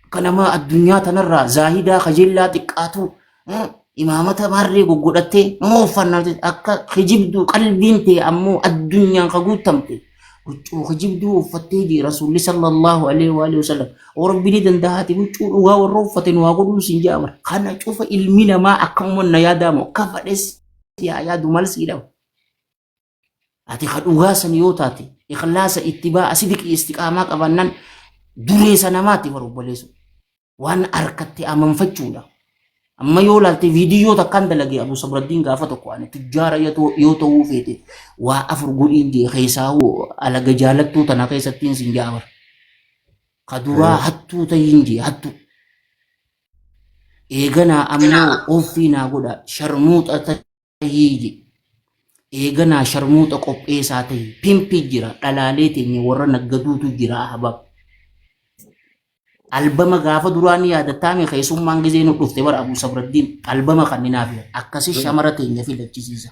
Akka nama addunyaa tanarraa zaahidaa kajeellaa xiqqaatu imaamata maarree goggodhattee nama uffannaa akka kijibduu qalbiin tee ammoo addunyaan ka guutamte huccuu kijibduu uffattee jee rasuulli sallallahu alaihi wa alihi wasallam oo rabbi ni danda'aati huccuu dhugaa warra uffate nu haa godhuun siin jaa bara kana cufa ilmi namaa akkamuma na yaadaamu akka fadhes yaa yaadu mal sii dhaba Ati ka dhugaa san yoo taate ikhlaasa ittibaa'a sidiqii istiqaamaa qabaannaan dureessa namaati bar obboleessu. Waan harkatte amanfachuudha. Amma yoo laalte viidiyoo takkaan dalage Abu Sabraddiin gaafa tokko ani tujjaara yoo ta'uu feete waa afur godhiin jee keessaa alaga jaalattuu tana keessattiin sin jaa bar. Ka duraa hattuu ta'iin jee hattuu. Eeganaa ammoo offii naa godha sharmuuxa tahii je. Eeganaa sharmuuxa qopheesaa tahi. Pimpi jira, dhalaalee teenya warra naggaduutu jira ahbab. Albama gaafa duraa ni yaadattaami keessummaan gizee nu dhufte bara Abu Sabraddiin albama kanninaafi akkasi shamara teenya filachisiisa.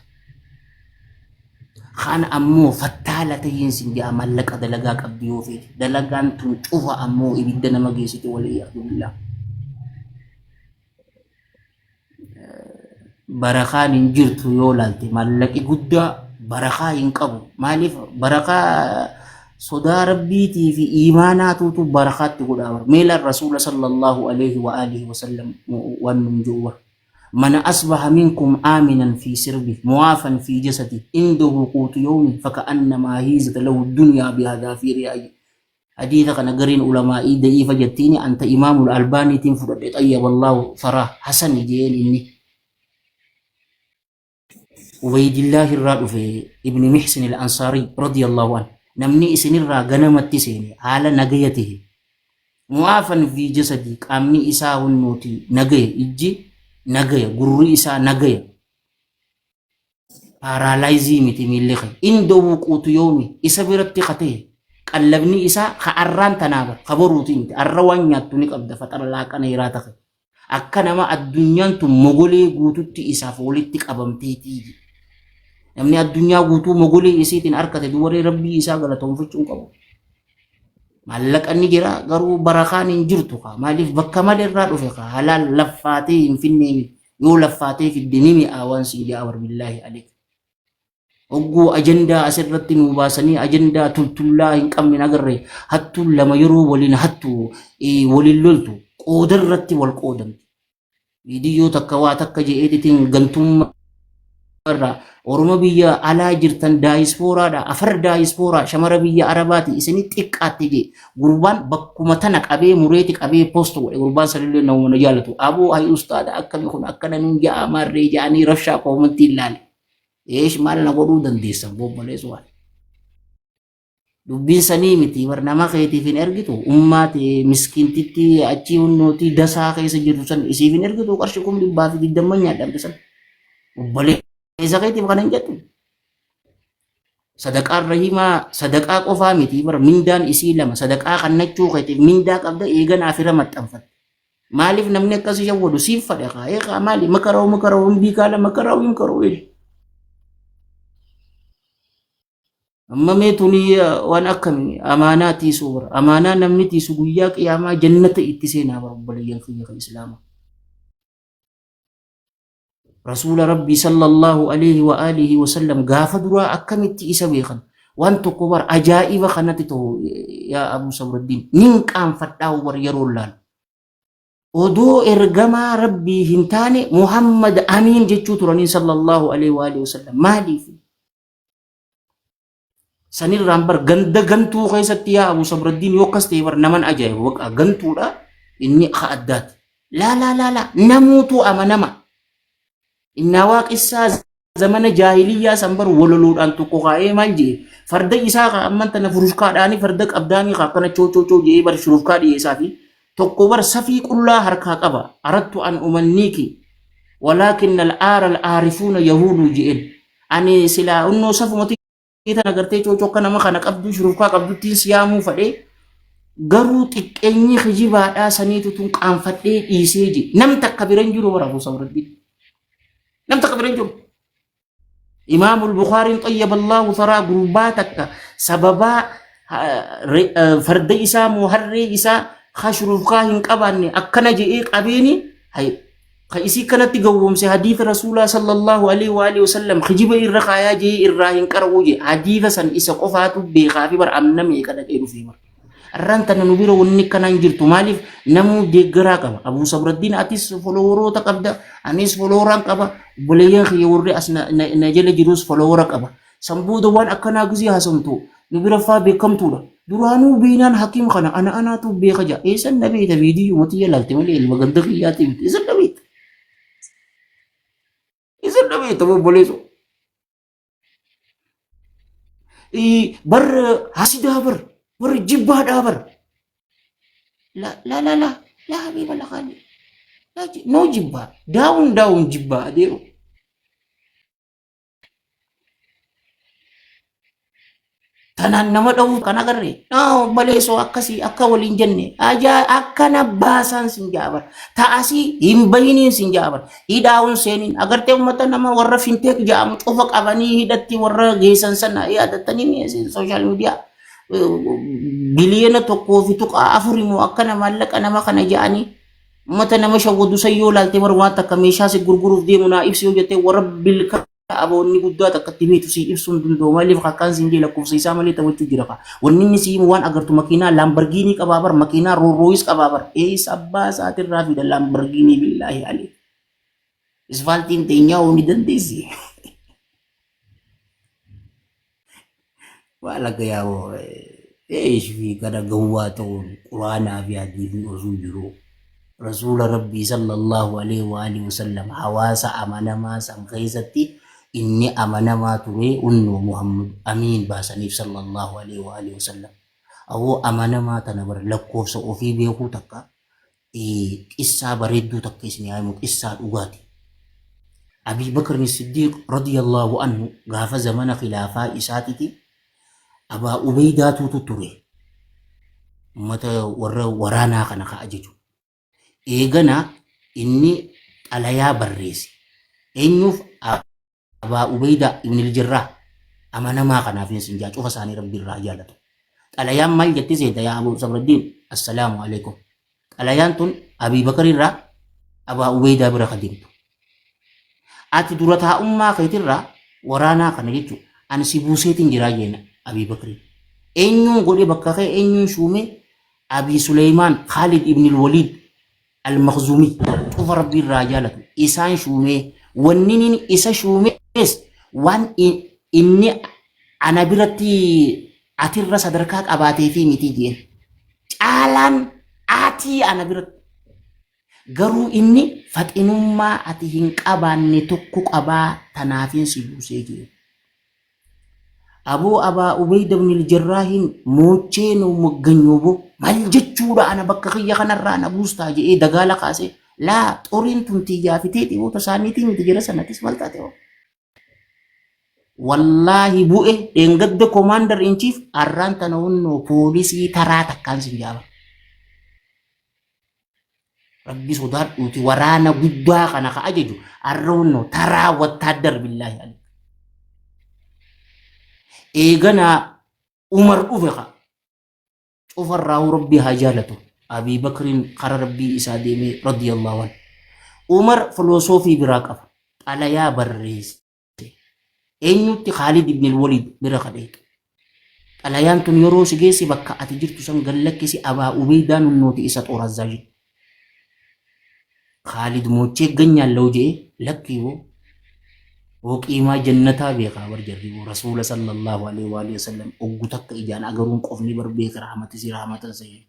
Kan ammoo fattaala tahiin sin ja'a mallaqa dalagaa qabdi yoo feete. Dalagaan tun cufa ammoo ibidda nama geessite waliyyaadu billah. Barakaan hin jirtu yoo laalte maallaqi guddaa barakaa hin qabu. Maaliif barakaa sodaa rabbiitii fi iimaanaatuutu barakaatti godhaa bara. Meelaan rasuula sallallahu alaihi wa alihi wa sallam waan nun jiru bara. Man asbaha minkum aaminan fi sirbi muwaafan fi jasadi indahu quutu yawmi faka'annamaa hiizata lahu dunyaa bihadaafiirihaa. Hadiisa kana gariin ulamaa'ii da'iifa jettiini an ta imaamul albaaniitiin fudhadhe xayyaballahu tharaa hasani jeen inni. Ubaydillaahi irraa dhufe ibni Mihsin al-Ansaarii radiyallahu an namni isinirraa ganamatti seene haala nagaya tahe mu'aafan fi jasadii qaamni isaa hunnuuti nagaya ijji nagaya gurri isaa nagaya paaraalaayizii miti miilli kee indahu quutu yoomi isa biratti ka ta'e qallabni isaa ka arraan tanaa bar ka boruuti miti arra waan nyaattu ni qabda faxara laaqana hiraata kee akka nama addunyaan tun mogolee guututti isaaf walitti qabamteetii jedhe. Namni addunyaa guutuu mogolee isiitiin harkate dubaree rabbii isaa galatoonfachuu hin qabu. Maallaqa ni jira garuu barakaan hin jirtu kaa maaliif bakka malee irraa dhufe kaa halaal laffaatee hin finnee yoo laffaatee fidde ni mi'aa waan siin ja'a bar billaahi aleek. Hogguu ajandaa asirratti nuu baasanii ajandaa tultullaa hin qabne hin agarre hattuun lama yeroo waliin hattu waliin loltu qoodarratti wal qoodamti. Viidiyyoo takka waa takka je'eetitiin gantummaa irraa Oromo biyya alaa jirtan daayispooraadha afar daayispooraa shamara biyya arabaati isini xiqqaatte jee gurbaan bakkuma tana qabee mureeti qabee post godhe gurbaan sanillee nama na jaalatu aboo hay ustaada akkami kun akkana nun ja'a maarree ja'anii rabshaa koomantii ilaale eesh maal na godhuu dandeessan bobbaleessu waan Dubbiin sanii miti bar nama keetiif hin ergitu ummaa tee miskiintitti achii hunnootii dasaa keessa jirtu san isiif hin ergitu qarshii 220,000 nyaadhamte san obboleessa keetiif kana hin jettu. Sadaqaan rahimaa sadaqaa qofaa miti bar mindaan isii lama sadaqaa kannachuu keetiif mindaa qabda eegan afira maxxanfatte. Maaliif namni akkasii shawwadu siif fadhe kaa eegaa maali makaroo makaroo hin kaala makaroo hin karoo. Amma mee tuni waan akkami amaanaa tiisuu bara. Amaanaa namni tiisu guyyaa qiyaamaa jannata itti seenaa bara obboleeyyan kiyya kan islaamaa. Rasuula Rabbii sallallahu alaihi wa alihi wa sallam gaafa duraa akkamitti isa beekan waan tokko bara ajaa'iba kanatti ta'u yaa Abu Sabraddiin nin qaanfadhaa bar yeroo laalu. Odoo ergamaa Rabbii hin taane Muhammad Amiin jechuu turanii sallallahu alaihi wa alihi wa sallam maaliif? Sanirraan bar ganda gantuu keessatti yaa Abu Sabraddiin yoo akkas ta'e bar naman ajaa'ibu baqa gantuudha inni ka addaati. Laa laa laa laa namuutu amanama. Innaa waaqessaa zamana jaahiliyyaa san bar wololoodhaan tokko kaa'ee maal jee farda isaa ka amman tana furushkaadhaani farda qabdaanii ka akkana choo choo choo jee bar shurufkaa dhiyeessaa fi tokko bar safii qullaa harkaa qaba arattu an umanniiki walaakin al-aara al-aarifuuna yahuuduu je'een Ani silaa unnoo safuma tana gartee coocokka nama kana qabdu shurufkaa qabduttiin si yaamuu fadhee garuu xiqqeenyi kijibaadhaa saniitu tun qaanfadhee dhiisee je nam takka bira hin jiru bara Abu Sabraddiin nam takka bira hin jiru. Imaamul Bukhaariin xayyaballahu tharaa gurbaa takka sababaa farda isaa moo harree isaa ka shurufkaa hin qabaanne akkana je'ee qabeeni hay Ka isii kanatti gowwoomse hadiisa rasuulaa sallallahu alaihi wa alihi wasallam kijiba irra kaayaa jee irraa hin qara'uu jee hadiisa san isa qofaatu beekaa fi bar amna meeqa dhaqee dhufee bar. Arraan tana nu bira wanni akkanaan jirtu maaliif namuu deeggaraa qaba. Abuu Sabraddiin atis foloworoota qabda anis foloworaan qaba obboleeyyan kiyya warri as na jala jirus folowora qaba. San booda waan akkanaa gizee haasomtu nu bira faa beekamtuudha. Duraanuu beeynaan hakiim kana ana anaatu beeka jaa. Eessan na beeyta viidiyyuma tiyya laalte malee ilma ganda kiyyaati miti. Eessan na beeyta? Eessan na beeyta obboleessoo? Bar hasidaa bar bar jibbaadhaa bar. La la la la la habiba la qaali. No jibbaa daawun daawun jibbaa adeero. Tanaan nama dha'uu kan agarre. Naa obboleessoo akkasii akka waliin jenne ajaa akkana baasaan sin jaabar. Ta'asii hin bahiniin sin jaabar. Hidhaa'uun seeniin agartee uummata nama warra finteek ja'amu cufa qabanii hidhatti warra geessan sana yaadattanii mi'eessin sooshaal miidiyaa. Biliyoona 1.4 immoo akkana maallaqa nama kana ja'anii uummata nama shawwadu san yoo laalte bar waan takka meeshaa si gurguruuf deemu naa ibsi yoo jettee warra bilka aboonni guddaa takka itti beektu si ibsuu hin danda'u maaliif akkaan siin jee lakkoofsa isaa malee taphachuu jira kaa wanni inni si himu waan agartu makiinaa laambargiinii qabaa bar makiinaa roorrooyis qabaa bar eessa abbaa isaatirraa fida laambargiinii billaahi alee isfaaltiin teenyaa hoo ni dandeessi Waan akka yaa'u eesh fi kana gawwaa ta'uun quraanaa fi hadiisni osoo jiru rasuula rabbii sallallahu alaihi wa alihi wasallam hawaasa amanamaa san keessatti inni amanamaa ture unnoo Muhammad amiin baasaniif sallallahu alaihi wa alihi wasallam awoo amanamaa tana bara lakkoofsa ofii beekuu takka qissaa bareedduu takka isin haa himu qissaa dhugaati. Abii Bakr Siddiiq radiyallahu anhu gaafa zamana khilaafaa isaatiti Abaa Ubeydaatuutu ture. Ummata warra waraanaa kana ka ajaju. Eegana inni xalayaa barreesse. Eenyuuf Abaa Ubeydaa ibn al-Jarraah amanamaa kanaaf hin sin jaa cufa isaanii rabbi irraa jaalatu. Xalayaan maal jetti seeta yaa Abu Sabraddiin assalaamu alaikum. Xalayaan tun Abii Bakar irraa Abaa Ubeydaa bira ka deemtu. Ati dura taa'ummaa keetirraa waraanaa kana jechuun ani si buuseetiin jiraa jeen Abii Bakriin. Eenyuun godhe bakka kee eenyuun shuumee Abii Suleymaan Khaalid ibn al-Waliid Al-Makhzuumi cufa Rabbii irraa haa jaalatu isaan shuumee wanniniin isa shuumees waan inni ana biratti atirra sadarkaa qabaateefii miti jeen caalaan atii ana biratti garuu inni faxinummaa ati hin qabaanne tokko qabaa tanaafin si buusee jeen. Aboo Abaa Ubeyda ibn al-Jarraahiin moochee nu mogganyoobo maal jechuudha ana bakka kiyya kanarraa na buustaa je'ee dagaala kaasee laa xoriin tun tiyyaa fi teetii boota isaaniitii miti jira sanatis maal taate hoo. Wallaahi bu'e dheengadda commander in chief arraan tana hunnoo poolisii taraa takkaan sin jaaba. Rabbi sodaadhuuti waraana guddaa kana ka ajaju arra hunnoo taraa wattaaddar billaahi alik. Eeganaa Umar dhufe ka cufarraa'uu Rabbi haa jaalatu. Abii Bakriin kara Rabbii isaa deemee radiyallahu anhu. Umar filosoofii biraa qaba. Xalayaa barreesse. Eenyutti Khaalid ibn al-Walid bira ka dheeyxu. Xalayaan tun yeroo si geesse bakka ati jirtu san gad lakkisi Abaa Ubeeydaa nunnooti isa xoor azzaajin. Khaalid moochee ganyaan law je'e lakkii woo woo qiimaa jannataa beekaa bar jarri woo rasuula sallallahu alaihi wa alihi wasallam oggu takka ijaan agaruun qofni bar beeka rahmatisi rahmatan sahee.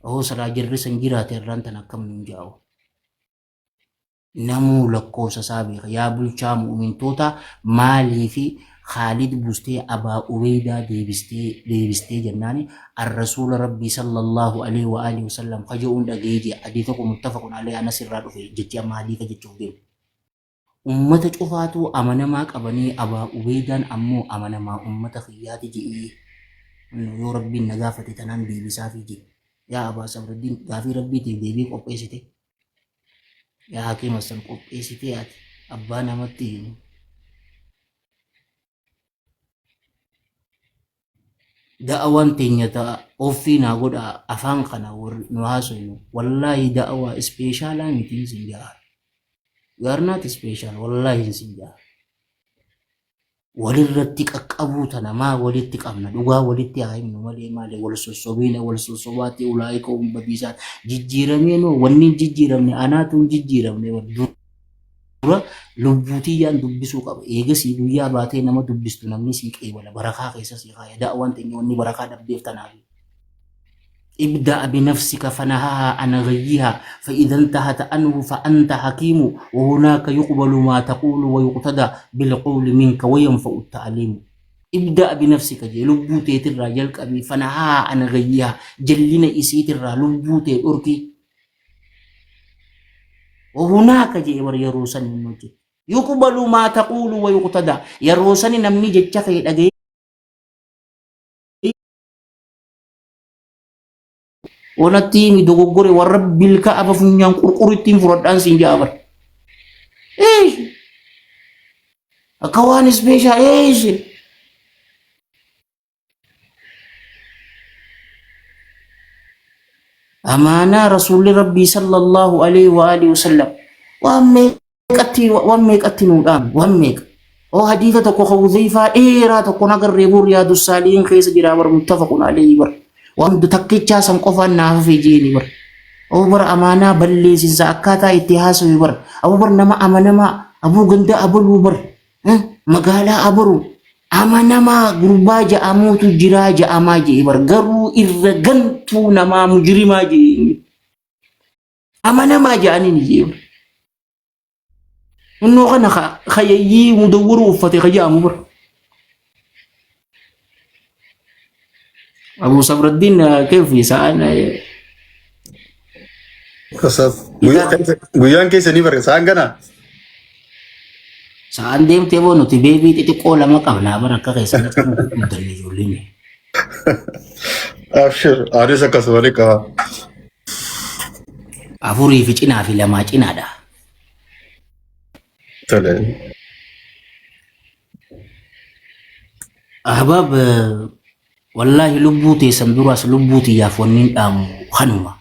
Ohoo silaa jarri san jiraate irraan tan akkam nuun jaa'u. Namuu lakkoofsa isaa beeka. Yaa bulchaa mu'umintootaa maaliifi Khaalid buustee Abaa Ubeydaa deebistee deebistee jennaani Ar-Rasuula Rabbii sallallahu aleyhi wa aalihi wasallam ka je'uun dhaga'ee je'e. Hadiisa kun muttafaqun aleyhi Anas irraa dhufe jechi amma hadiisa jechuuf deemu. Ummata cufaatuu amanamaa qabanii Abaa Ubeydaan ammoo amanamaa ummata kiyyaati je'ee. Yoo Rabbiin na gaafate tanaan deebisaafii je'e. Yaa Abaa Sabraddiin gaafii Rabbiitiif deebii qopheessite. Yaa Hakiim Hassan qopheessitee ati abbaa namatti himu. Da'awaan teenya ta'a offii naa godha afaan kana warri nu haasofnu wallaahi da'awaa ispeeshaalaa miti sin ja'a. You are not special wallaahi sin ja'a. Walirratti qaqqabuu tana maa walitti qabna dhugaa walitti haa himnu malee maali wal sossobiina wal sossobaatti ulaa'ika hum badiisaat jijjiiramee noo wanni hin jijjiiramne anaatu hin jijjiiramne bar dura lubbuu tiyyaan dubbisuu qaba eegasii guyyaa baatee nama dubbistu namni sii qeebala barakaa keessa sii kaaya da'waan teenya wanni barakaa dhabdeef tanaafi. ابدأ بنفسك فنهاها عن غيها فإذا انتهت عنه فأنت حكيم وهناك يقبل ما تقول ويقتدى بالقول منك وينفع التعليم ابدأ بنفسك جي لبو تيتر جلق فنهاها عن غيها جلنا إسيتر لبو تيركي وهناك جي ور يروسن نوجي Yuqbalu maa taquulu wa yuqtadaa. Yeroo sani namni jecha kee dhaga'ee Onatti himi dogoggore warra bilka aba funyaan qurqurittiin fudhadhaan siin ja'a bar. Eesh. Akka waan ispeeshaa eesh. Amaanaa rasuulli rabbii sallallahu alaihi wa alihi wasallam waan meeqatti waan meeqatti nuu dhaame waan meeqa. Oo hadiisa tokko ka Huzeyfaa dheeraa tokko nagarree buu riyaadu saalihiin keessa jira bar muttafaqun alayhi bar. Waan takkichaa san qofaan naaf hafe jeeni bar. Oo bar amaanaa balleessinsa akkaataa itti haasawe bar. Abuu bar nama amanamaa abuu ganda abaluu bar. Magaalaa abaluu amanamaa gurbaa ja'amuutu jiraa ja'amaa jee bar garuu irra gantuu namaa mujrimaa jee. Amanamaa ja'aniin jee bar. Innoo kana kayayyii mudawwaruu uffate ka jedhamu bara. Abu Sabraddiin keefi sa'aan Ustaz, guyyaan keessa ni bare sa'aan gana. Sa'aan deemtee boo nuti beebii xixiqqoo lama qabnaa bara akka keessatti nu guddanne ijoolleen. Abshir, anis akkasuma ni qaba. Afurii fi cinaa fi lamaa cinaadha. Tole. Ahbaab wallaahi lubbuu teessan duraas lubbuu tiyyaaf wanni hin dhaamu kanuma.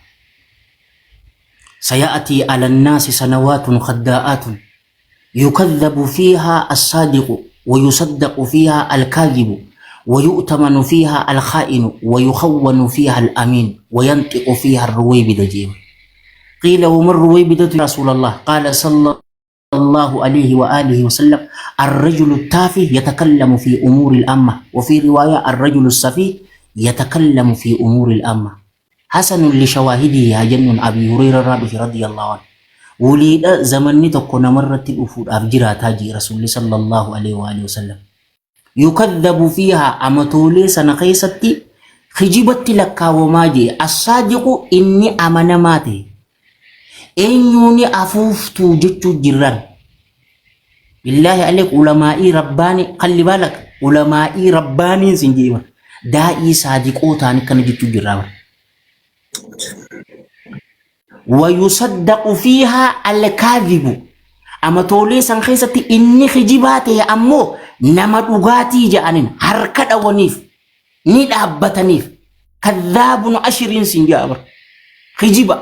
Saya'atii alannaasi sanawaatun khaddaa'aatun yukadhabu fiihaa assaadiqu wayusaddaqu fiihaa alkaadhibu wayu'tamanu fiihaa alkhaa'inu wayukhawwanu fiihaa alamiin wayanxiqu fiihaa arruwaybida jeema. Qiila wama ruwaybidatu ya rasuulallah qaala salla الله عليه وآله وسلم الرجل التافه يتكلم في أمور الأمة وفي رواية الرجل السفيه يتكلم في أمور الأمة حسن لشواهده يا جن أبي هريرة رضي الله عنه Wuliidha zamanni tokko namarratti dhufuudhaaf jiraataa jee Rasuulli sallallahu alaihi wa alihi wasallam. Yukadhabu fiihaa amatoolee sana keessatti kijibatti lakkaawamaa jee assaadiqu inni amanamaa ta'e. Eenyuuni afuuftuu jechuu jirran. Billaahi aleek ulamaa'ii rabbaanii kalli baalak ulamaa'ii rabbaaniin sin jee daa'ii saadiqootaan akkana jechuu jirraa bara. Wayusaddaqu fiihaa alkaadhibu amatoolee san keessatti inni kijibaa ta'e ammoo nama dhugaatii ja'aniin harka dhawaniif ni dhaabbataniif kadhaabun ashiriin sin ja'a bar kijiba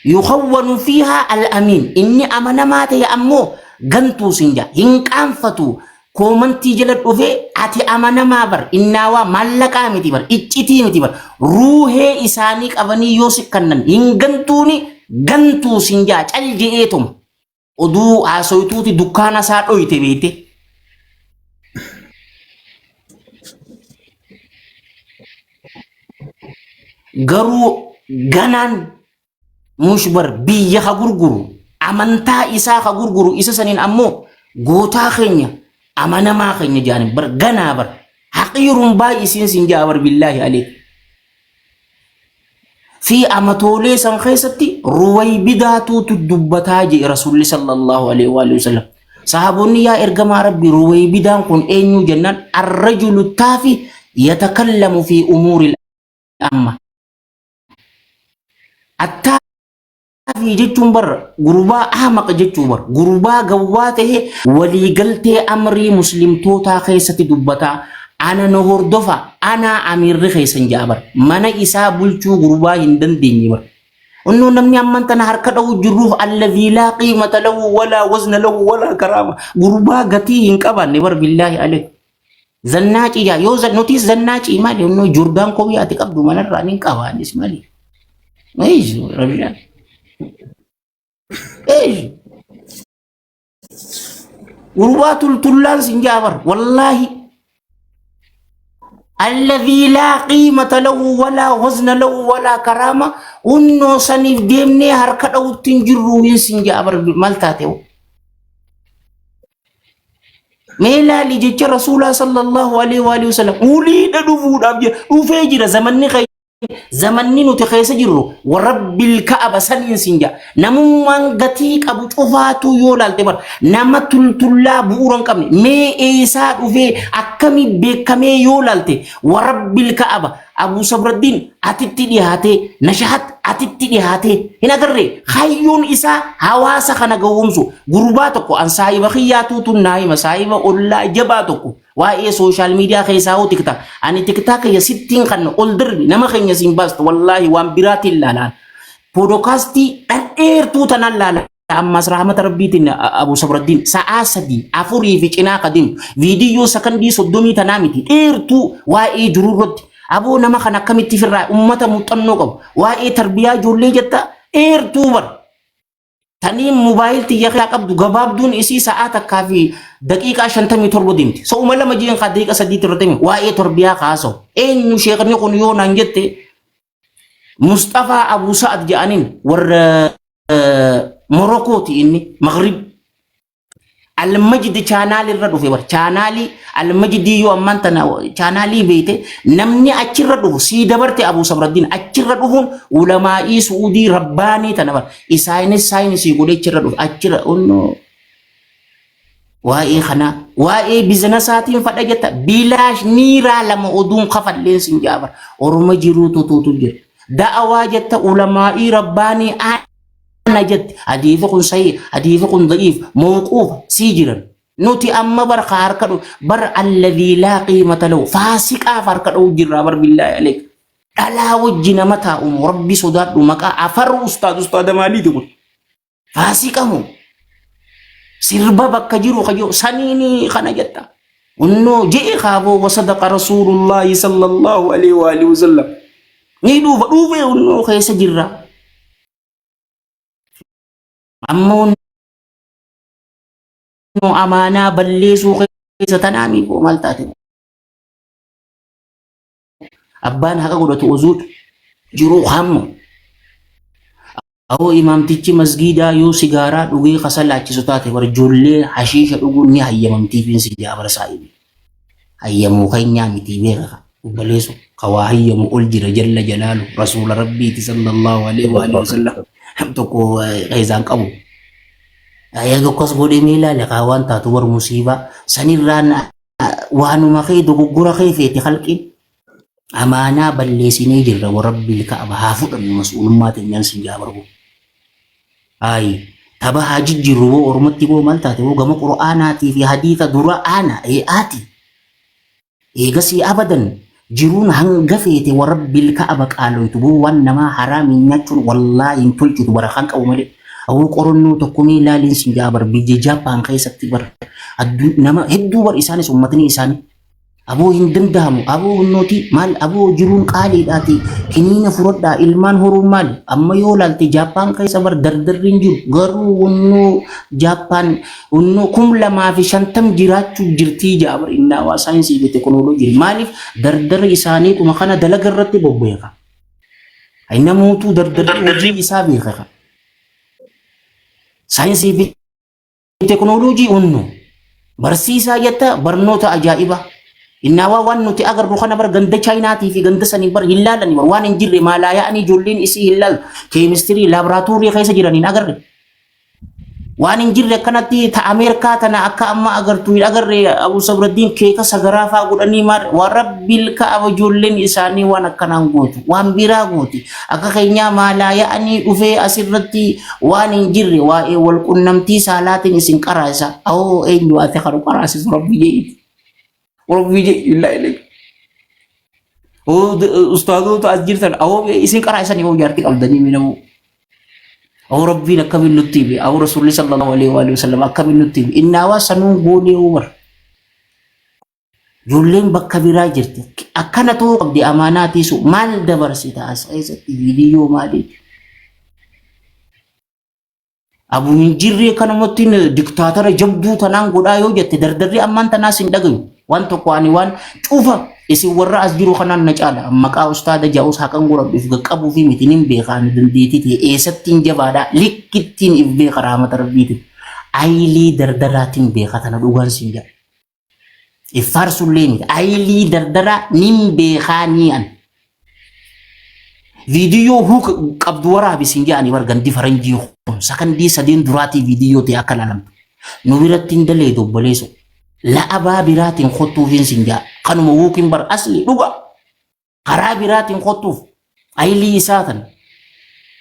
Yukhawwanu fiihaa al-amiin. Inni amanamaa ta'e ammoo gantuu siin ja'a. Hin qaanfatu. Koomantii jala dhufee ati amanamaa bar innaawaa maallaqaa miti bar iccitii miti bar ruuhee isaanii qabanii yoo si kannan hin gantuuni gantuu siin ja'a cal je'eetuma. Oduu haasoytuuti dukkaana isaa dhoyte beekte. Garuu ganaan mushbar biyya ka gurguru amantaa isaa ka gurguru isa saniin ammoo gootaa keenya amanamaa keenya jedhanii bar ganaa bar haqiirun baay'isiin siin ja'a bar billaahi aleek. Fi amatoolee san keessatti ruwaybidaatuutu dubbataa jedhe Rasuulli sallallahu alaihi wa alihi wasallam. Sahaabonni yaa ergamaa Rabbi ruwaybidaan kun eenyu jennaan arrajulu taafi yatakallamu fi umuuri amma. Attaafii jechuun bar gurbaa ahmaqa jechuu bar gurbaa gawwaa ta'e waliigaltee amrii muslimtootaa keessatti dubbataa ana na hordofa anaa amiirri keessan ja'a bar mana isaa bulchuu gurbaa hin dandeenye bar. Onnoo namni amman tana harka dha'u jirruuf alladhii laa qiimata lahu walaa wazna lahu walaa karaama gurbaa gatii hin qabaanne bar billaahi aleek. Zannaacii jaa yoo nutis zannaacii maali onnoo jordaan kophee ati qabdu manarraa nin qaba anis maali. Eesh rabishaan. Eesh. Gurbaa tultullaan sin jaa bar wallaahi. Alladhii laa qiimata lahu walaa wazna lahu walaa karaama unnoo saniif deemnee harka dha'utti hin jirru hin sin jaa bar maal taate hoo. Mee laali jecha Rasuulaa sallallahu alaihi wa alihi wasallam uliidha dhufuudhaaf jira dhufee jira zamanni keenya. Zamanni nuti keessa jirru warabbil ka'aba saniin sin ja'a. Namummaan gatii qabu cufaatuu yoo laalte bara nama tultullaa bu'uura hin qabne mee eessaa dhufee akkamii beekamee yoo laalte warabbil ka'aba Abuu Sabraddiin atitti dhiyaatee Nashahat atitti dhiyaatee hin agarree hayyoon isaa hawaasa kana gowwoomsu gurbaa tokko an saahiba kiyyaatuutu naa hima saahiba ollaa jabaa tokko Waa'ee sooshaal miidiyaa keessaa hoo tikta. Ani tiktaa kiyya sittiin kan ol darbi nama keenya siin baastu wallaahi waan biraatiin laalaan. Poodkaastii dhadheertuu tanaan laala. Ammas rahmata rabbiitiin Abu Sabraddiin sa'aa 3 4 fi cinaa ka deemu viidiyyoo sakandii 30 tanaa miti dheertuu waa'ee jiruu irratti aboo nama kana akkamitti firraa ummata muuxannoo qabu waa'ee tarbiyaa ijoollee jetta dheertuu bara. Taniin mobaayil tiyya keessaa qabdu gabaabduun isii sa'aa 1:57 deemti. Sa'uma 2 jeen kaa daqiiqa sadiitti irratti himi. Waa'ee torbiyaa kaasa'u. Eenyu sheekni kun yoo naan jette Musxafaa Abuu Sa'ad jedhaniin warra Morokooti inni Maghrib. Almajdi chaanaalii irra dhufe bar chaanaalii almajdii yoo ammaan tana chaanaalii beeyte namni achirra dhufu sii dabarte Abuu Sabraddiin achirra dhufuun ulamaa'ii Su'uudii rabbaanii tana bar isaanis saayinsii godhee achirra dhufe achirra onnoo waa'ee kanaa waa'ee bizinasaatiin fadha jetta bilaash niiraa lama oduun kafalleen sin jaabar oroma jiruu tutuutu jira da'awaa jetta ulamaa'ii rabbaanii ana jette hadiisi kun sahih hadiisi kun da'iif mawquuf sii jiran nuti amma bar ka harka dhu bar alladhii laa qiimata lahu faasiqaaf harka dha'u jirra bar billaahi aleek dhalaa wajji nama taa'umu rabbi sodaadhu maqaa afar ustaad ustaada maaliiti kun faasiqa moo sirba bakka jiru kayyoo saniini kana jetta Unnoo je'e kaaboo wasadaqa rasuulullaahi sallallahu alaihi wa alihi wasallam ni dhuufa dhuufee unnoo keessa jirra. Amma unnoo amaanaa balleessuu keessa tanaa miikoo maal taate? Abbaan haqa godhatu ozuudha. Jiruu hamma. Awoo imaamtichi masgiidaa yoo sigaaraa dhugee ka salaachisu taate bar ijoollee hashiisha dhuguun ni hayyamamtiifiin si jaa bara saahibi. Hayyamuu keenyaa mitii beeka ka obboleessu ka waa hayyamu ol jira jalla jalaalu rasuula rabbiiti sallallahu alaihi wa alihi wasallam tokko keessaan qabu. Eega akkas godhee mee ilaale kaa waan taatu bar musiibaa sanirraan waanuma kee dogoggora kee feete halqiin. Amaanaa balleesinee jirra warabbil ka'aba haa fudhannu mas'uulummaa teenyaan sin jaa barbu. Ayi taba haa jijjiirru boo ormatti boo maal taate boo gama qur'aanaatii fi hadiisa dura aana ee aati. Eegasii abadan jiruun hanga feete warabbil ka'aba qaaloytu boo waan namaa haraamiin nyaachuun wallaahi hin tolchitu barakaan qabu malee. Awoo qorannoo tokko mee ilaaliin sin jaa bar biyya Jaappaan keessatti bar nama hedduu bar isaanis ummatni isaanii. Aboo hin danda'amu aboo hunnooti maal aboo jiruun qaaliidhaati kiniina furadhaa ilmaan horuun maali amma yoo laalte Jaappaan keessa bar dardarri hin jiru garuu hunnoo Jaappaan hunnoo 2050 jiraachuu jirtii jaa bar innaawaa saayinsii fi teekinooloojii maaliif dardarri isaaniituma kana dalaga irratti bobbeeka namootuu dardarri hojii isaa beeka saayinsii fi Teknooloojii unnu barsiisaa jetta barnoota ajaa'ibaa. Innaawaa waan nuti agarru kana bar ganda chaayinaatii fi ganda sanii bar hin laalani bar waan hin jirre maalaa yaa'anii ijoolleen isii hin laalu. Keemistirii laaboraatoorii keessa jiran hin agarre. Waan hin jirre akkanatti ta Ameerikaa tana akka amma agartu hin agarre Abu Sabraddiin keeka sagaraa faa godhanii maal waan rabbil ka'aba ijoolleen isaanii waan akkanaan gootu waan biraa gooti. Akka keenyaa maalaa yaa'anii dhufee asirratti waan hin jirre waa'ee wal qunnamtii saalaatiin isin qaraasa. Awoo eenyu ati kan qaraasisu rabbi jedhi. Rabbi jedhi illaa illee. Ustaazoota as jirtan awoo isin qaraasanii hoo jaartii qabdanii minamuu. Awoo rabbiin akkamiin nutti hime awoo rasuulli sallallahu alaihi wa sallam akkamiin nutti hime innaawaa sanuun goonee umar. Ijoolleen bakka biraa jirti. Akkana ta'uu qabdi amaanaa tiisu maal dabarsita as keessatti viidiyoo maali? Abu hin jirree kanumatti diktaatara jabduu tanaan godhaa yoo jette dardarri ammaan tanaas hin dhagayu. Waan tokko ani waan cufa isin warra as jiru kanaan na caala. Maqaa ustaada ja'us haqan godhadhu if qaqqabuu fi miti nin beeka ani dandeettii ta'e eessattiin jabaadha likkittiin if beeka rahmata rabbiitiin. Ayilii dardaraatiin beeka tana dhugaan siin jedha. If faarsullee miti. Aylii dardaraa nin beekaa nii an. Viidiyoo huuk qabdu waraabi siin jedhanii bar gandi faranjii kun sakandii sadeen duraatii viidiyoo ta'e akka laalamtu. Nu biratti hin daleedu obboleesso. La'abaa biraatiin kottuufiin siin jedha. Kanuma huukiin bar asli dhuga. Karaa biraatiin kottuuf aylii isaa tan.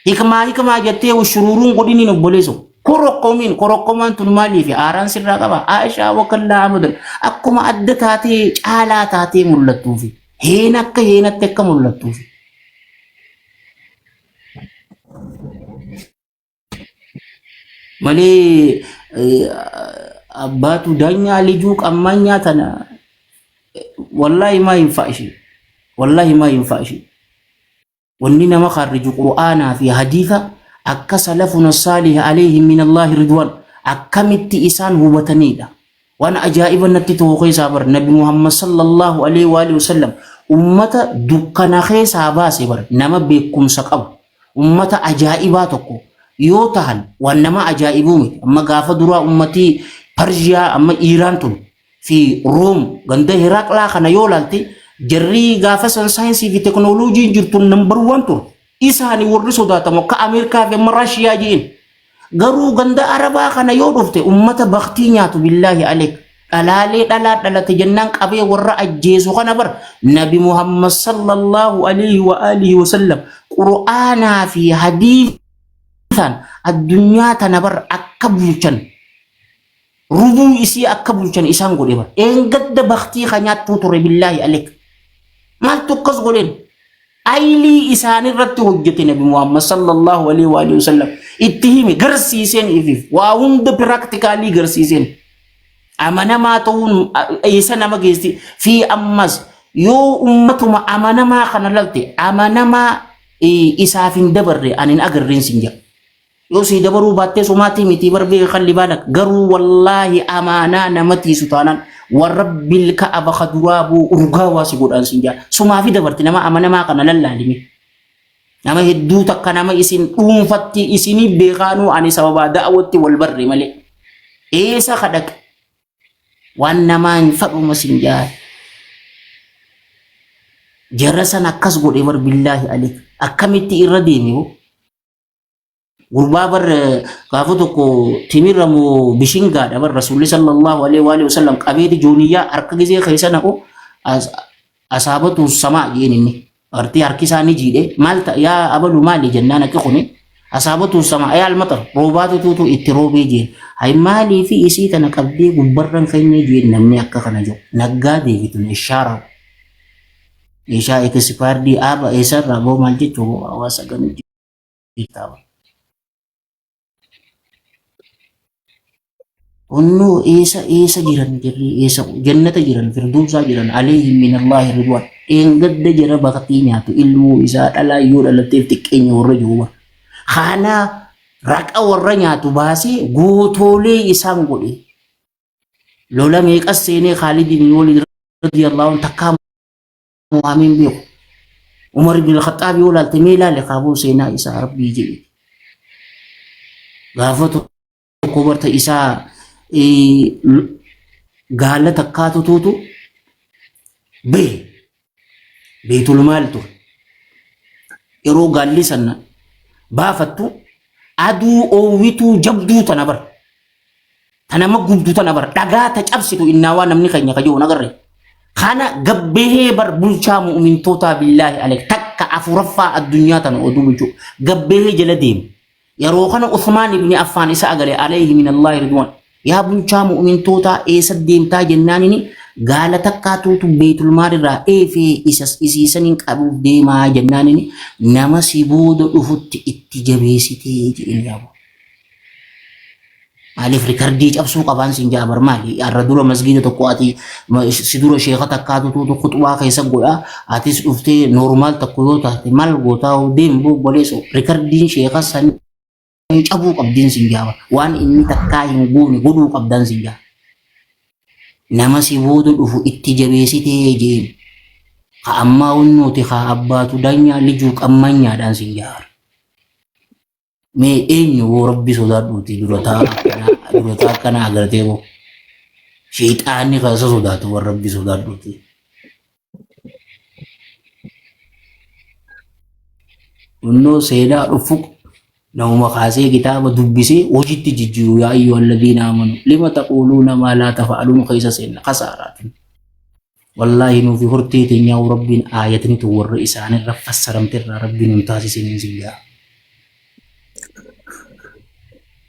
Hikmaa hikmaa jettee shuruuruun godhiniin obboleesso. Korokkomiin korokkomaan tun maaliif aaraan sirraa qaba? Aishaa wakallaa amadan akkuma adda taatee caalaa taatee mul'attuufi. Heena akka heenatti akka mul'attuufi. Malee abbaatu daanyaa lijuu qammanyaa tana wallaahi maa hin fa'ishii. Wallaahi maa hin fa'ishii. Wanni nama kharriju Qur'aanaa fi hadiisa akka salafuna saalih alayhim min Allaahi ridwaan akkamitti isaan hubataniidha. Waan ajaa'iba natti ta'u keessaa bar Nabi Muhammad sallallahu alaihi wa alihi wasallam ummata dukkana keessaa baase bar nama beekumsa qabu ummata ajaa'ibaa tokko yoo tahan waan nama ajaa'ibuu miti. Amma gaafa duraa ummatii Parshiyaa amma Iiraan tun fi Room ganda Heraaqlaa kana yoo laalte jarri gaafa san saayinsii fi teknooloojiin jirtu nambar waan ture. Isaani warri sodaatamu akka Ameerikaa fi amma Raashiyaa ji'in. Garuu ganda Arabaa kana yoo dhufte ummata baktii nyaatu billaahi aleek. Dhalaalee dhalaa dhalate jennaan qabee warra ajjeesu kana bar Nabi Muhammad sallallahu alaihi wa alihi wa sallam Qur'aanaa fi hadiisaan addunyaa tana bar akka bulchan rubuu isii akka bulchan isaan godhe bar. Eengadda baktii ka nyaattuu ture billaahi aleek. Maaltu akkas godheen? Aylii isaanirratti hojjete Nabi Muhammad sallallahu alaihi wa alihi wasallam itti hime garsiiseen ifiif waa hunda piraaktikaalii garsiiseen amanamaa ta'uun eessa nama geessi fi ammas yoo ummatuma amanamaa kana lalte amanamaa isaaf hin dabarre ani hin agarreen sin jedha. Yoo sii dabaruu baattee somaatii mitii bar beeki kalli baalak garuu wallaahi amaanaa nama tiisu taanaan warabbil ka'aba ka duraa buu urgaa waa si godhaan sin jaa sumaafi dabarti nama amanamaa kana lallaalime nama hedduu takka nama isin dhuunfatti isinii beekaanuu ani sababaa da'awatti wal barre malee eessa ka dhaqe waan namaa hin fadhuma sin jaa jara san akkas godhe bar billaahi aleek akkamitti irra deeme hoo Gurbaa bar gaafa tokko timirra moo bishingaadha bar rasuulli sallallahu alaihi wa alihi wasallam qabeeti jooniyyaa harka gisee keessa naqu asaabatu samaa jeen inni artii harki isaa ni jiidhe maal ta yaa abalu maali jennaan akki kuni asaabatu samaa yaa almaxar roobaatu tuutu itti roobee jeen hay maalii fi isii tana qabdee gubbarran keenyee jeen namni akka kana jiru naggaa deebitun ishaara meeshaa ekisipaardii aaba eessarraa boo maal jechuu hawaasa ganu jirtaa. Onnoo eessa eessa jiran jirri eessa jannata jiran firduusaa jiran alayhim min Allaahi ridwaan dheengadda jara baktii nyaatu ilmoo isaa dhalaa yoo dhalatteef xiqqeenya warra jiru bara. Kaanaa raqa warra nyaatu baasee gootoolee isaan godhe lola meeqas seenee Khaalid ibn Waliid radiyallahu anhu takkaa mo'amee hin beeku. Umar ibn al-Khattaab yoo ilaalte mee ilaali kaaboo seenaa isaa rabbii jedhe. Gaafa tokko barta isaa gaala takkaatu tuutu bahe beetul maal ture. Yeroo gaalli sana baafattu aduu oowwituu jabduu tana bara. Ta nama gubdu tana bar dhagaa ta cabsitu innaa waan namni keenya ka jiru nagarre. Kana gabbehee bar bulchaa mu'mintootaa billaahi aleek takka afuraffaa addunyaa tana oduu bulchuu gabbehee jala deemu. Yeroo kana Usmaan ibni Affaan isa agale alayhi min Allaahi ridwaan. Yaa bulchaa mu'mintootaa eessa deemtaa jennaanini gaala takkaa tuutu beeytul maal irraa eefee isas isiisaniin qabuuf deemaa jennaanini nama si booda dhufutti itti jabeessitee jedheen yaaboo. Maaliif rikardii cabsuu qabaan siin jaa bar maali har'a dura masgiida tokko ati si dura sheeka takkaatu tuutu khuxbaa keessa godha atis dhuftee noormaal tokko yoo taate maal gootaa deem obboleesso rikardiin sheeka sanii cabuu qabdiin siin jaa bar waan inni takkaa hin goone godhuu qabdaan siin jaa nama si booda dhufu itti jabeessitee jeen ka ammaa wannooti ka abbaatu daanyaa lijuu qammanyaadhaan siin jaa bar. Mee eenyu woo rabbi sodaadhuuti durataa akkanaa durataa akkanaa agartee boo. Sheexaanni kan isa sodaatu warra rabbi sodaadhuuti. Innoo seenaa dhufu namuma kaasee kitaaba dubbisee hojitti jijjiiru yaa ayyuha alladhiina amanu lima taquuluuna maa laa tafa'aluun keessa seenna kasaaraatiin. Wallaahi nuufi hortee teenyaa rabbiin aayatni tun warra isaanirra fassaramte irraa rabbiin nun taasisin sin jaa.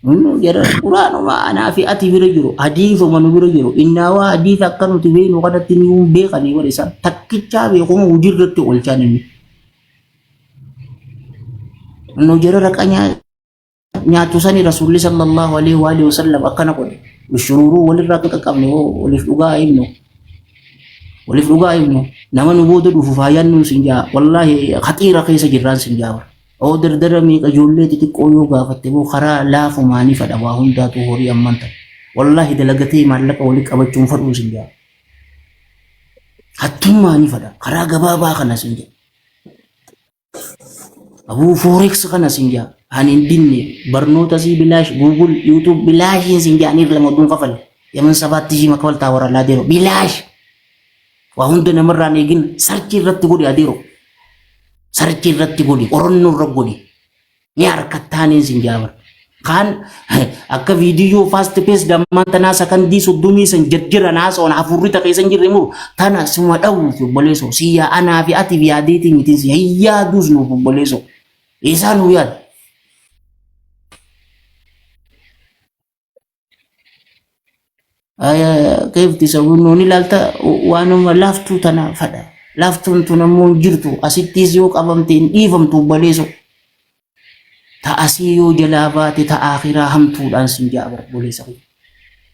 Nunu jara quraanuma anaa fi ati bira jiru hadiisuma nu bira jiru innaawaa hadiisa akka nuti beeknu kanatti ni beekanii warra isaan takkichaa beekuma hojii irratti oolchaan inni. Nu jara raqa nyaatu sani rasuulli sallallahu alaihi wa alihi wasallam akkana godhe. Shuruuruu walirraa akka qaqqabne hoo waliif dhugaa himnu. Waliif dhugaa himnu. Nama nu booda dhufu faayaan nuun sin jaa. Wallaahi khaxiira keessa jirraan sin jaa. Oo dardara meeqa ijoollee xixiqqoo yoo gaafatte moo karaa laafumaanii fadha waa hundaatu horii amman tan. Wallaahi dalagatee maallaqa walitti qabachuun fadhuun sin jaa. Hattummaanii fadha karaa gabaabaa kana sin jaa. Abuu forex kana sin jaa. Ani hin dinne barnoota sii bilaash Google YouTube bilaashiin sin jaa anirra lama duun kafalle. Yaman sabaatti ishii makafaltaa warra laadeero bilaash. Waa hunda namarraan eegin sarchii irratti godhi adeero. Sarchii irratti godhi qorannoo irra godhi. Ni harkattaaniin sin jaabar. Kaan akka viidiyoo fast pace dammaan tanaa sakandii soddomii san jarjaran haasawan hafuurri ta keessa hin jirre moo tana suma dhawuuf obboleessoo si yaa anaa fi atiif yaadeetii mitiin si hin yaaduus nuuf obboleessoo. Eessaa nuu yaada? Keefti sabunnoon ilaalta waanuma laaftuu tana fadha. Laaftuun tun ammoo hin jirtu. Asittis yoo qabamte hin dhiifamtu obboleeso. Ta asii yoo jalaa baate ta akhiraa hamtuudhaan sin ja'a bar obboleessa kiyya.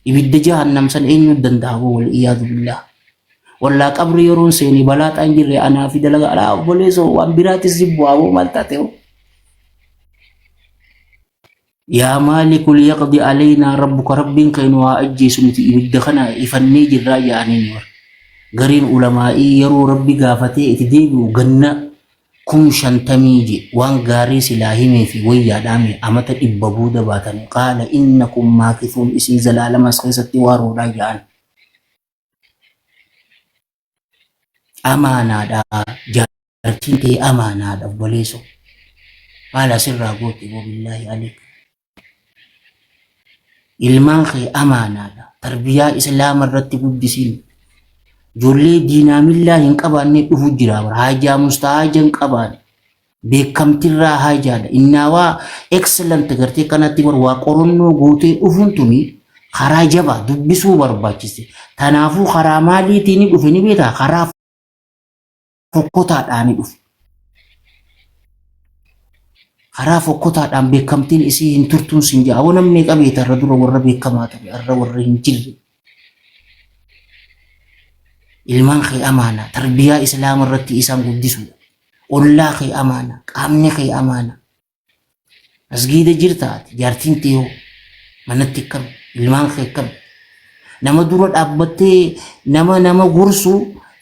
Ibidda jahannam san eenyu danda'a boo wal iyaadu billaah. Wallaa qabri yeroon seeni balaaxaan jirre anaa fi dalagaa alaa obboleeso waan biraatis si bu'aa boo maal taate hoo. Yaa maaliku liyaqdi aleynaa rabbuka rabbiin kee nu haa ajjeesu nuti ibidda kana ifannee jirraa jedhaniin bar. Gariin ulamaa'ii yeroo rabbi gaafatee itti deebi'u ganna 50,000 je waan gaarii silaa himee fi wayyaadhaame amata 100 booda baatanii qaala innakum maakithuun isin zalaalama as keessatti waaroodhaa jedhan. Amaanaadha jaartiin tee amaanaadha obboleeso. Maal asirraa goote boo billaahi aleek. Ilmaan kee amaanaadha. Tarbiyaa islaama irratti guddisiin. Ijoollee diinaa millaa hin qabaanne dhufu jira. Haajaa mustahaaja hin qabaanne. Beekamtirraa haajaadha. Innaawaa excellent gartee kanatti bar waa qorannoo gootee dhufuun tuni karaa jabaa dubbisuu barbaachiste. Tanaafuu karaa maaliitiin dhufe ni beektaa? Karaa fokkotaadhaan dhufe. Karaa fokkotaadhaan beekamtiin isii hin turtuun sin ja'a. Awwa namni meeqa beekta irra dura warra beekamaa ture irra warra hin jirre. Ilmaan kee amaana tarbiyaa islaama irratti isaan guddisuudha. Ollaa kee amaana qaamni kee amaana. Masgiida jirta ati jaartiin tee hoo manatti akkam ilmaan kee akkam nama dura dhaabbattee nama nama gorsu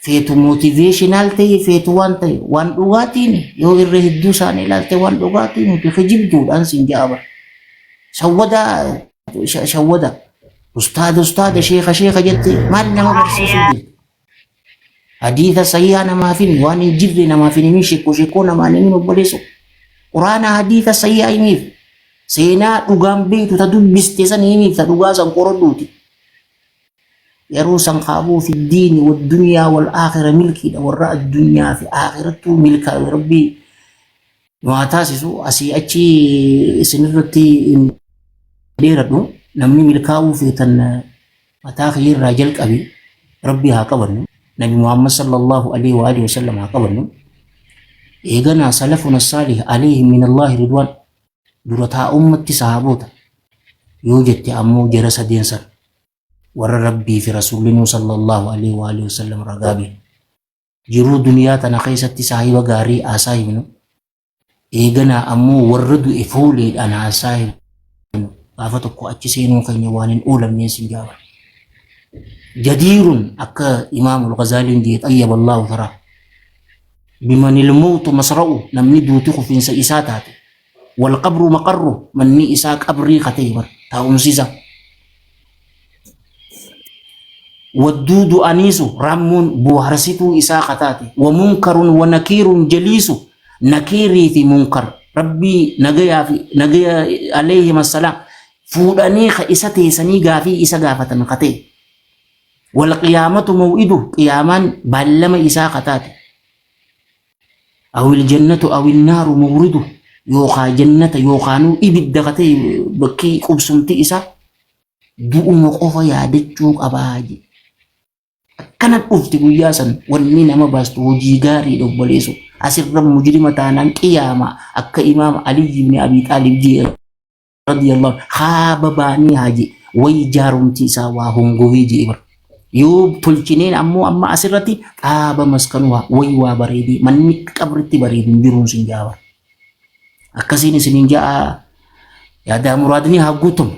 feetu motivational ta'e feetu waan ta'e waan dhugaatiin yoo irra hedduu isaanii ilaalte waan dhugaatiin nuti kijibduudhaan sin ja'a bara. Shawwada shawwada ustaada ustaada sheeka sheeka jette maal nama barsiisuu jirta. Hadiisa sahihaa namaaf himi waan hin jirre namaaf hin himin sheekoo sheekoo namaan himin obboleesso. Quraana hadiisa sahihaa himiif seenaa dhugaan beektu ta dubbiste san himiif ta dhugaa san qoradhuuti. Yeroo san kaabuu fi diini wal duniyaa wal aakhira milkiidha warra addunyaa fi aakhirattuu milkaa'e rabbii nu haa taasisu asii achi isinirratti hin dheeradhu namni milkaa'uu feetan mataa kiyya irraa jalqabi rabbii haa qabannu nabi muhammad sallallahu alaihi wa alihi wasallam haa qabannu eeganaa salafuna saalih alayhim min allahi ridwaan dura taa'ummatti sahaboota yoo jette ammoo jara sadeen san warra rabbii fi rasuullinuu sallallahu alaihi wa alihi wasallam ragaa beeku Jiruu duniyaa tana keessatti saahiba gaarii haa saahibnu. Eeganaa ammoo warra du'e fuuleedhaan haa saahibnu. Gaafa tokko achi seenuun keenya waan hin oolamneen sin jaaba. Jadiirun akka Imaamul Ghazaaliin jee xayyaba Allahu taraa. Bimanil mawtu masra'u namni duuti kufiinsa isaa taate. Wal qabru maqarru manni isaa qabrii katee bar taa'umsi isaa. Wadduudu aniisu raammoon booharsituu isaa kataate. Wa munkarun wa nakiirun jaliisu Nakiirii fi Munkar Rabbii nagayaa fi nagaya alayhim assalaam fuudhanii ka isa teessanii gaafii isa gaafatan ka ta'e. Wal qiyaamatu maw'idu qiyaamaan baallama isaa ka taate. Awil jannatu awil naaru mawridu yookaa jannata yookaanuu ibidda ka ta'e bakki qubsumti isaa du'uma qofa yaadachuu qabaa jedhe. Akkana dhufti guyyaa san wanni nama baastu hojii gaariidha obboleesso. Asirra mujrima taanaan qiyaama akka imaam Ali ibn Abi Xaalib jee radiyallahu anhu haaba baanii haa jee way jaarumti isaa waa hongowee jee bar. Yoo tolchineen ammoo amma asirratti xaaba maskanuha way waa bareedee manni qabritti bareedu hin jiruun sin jaa bar. Akkasiin isiniin ja'a yaadaa muraadni haa guutamu.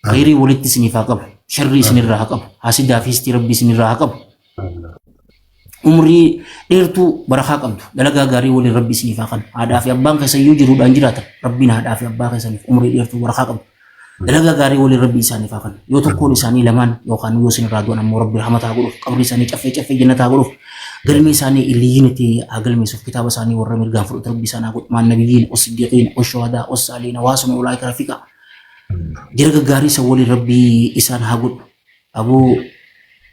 Khayrii walitti isiniif haa qabu. Sharrii isinirraa haa qabu. Hasidaa fi histii rabbii isinirraa haa qabu. Umrii dheertuu barakaa qabdu. Dalagaa gaarii waliin rabbi isiniif haa kennu. Haadhaa fi abbaan keessan yoo jiruudhaan jiraatan rabbiin haadhaa fi abbaa keessaniif umrii dheertuu barakaa qabdu. Dalagaa gaarii waliin rabbi isaaniif haa kennu. Yoo tokkoon isaanii lamaan yookaan yoo isinirraa du'an ammoo rabbi rahmata haa godhuuf qabrii isaanii caffee caffee jannata haa godhuuf galmee isaanii illiyyiinatti haa galmeessuuf kitaaba isaanii warra mirgaan fudhatu rabbi isaan haa godhu. Maan nabiyyiin, os-siddiqiin, os-shuhadaa, os-saaliina, waasuma ulaa'ika rafiqa. Jara gaggaarii san waliin rabbii isaan haa godhu. Aboo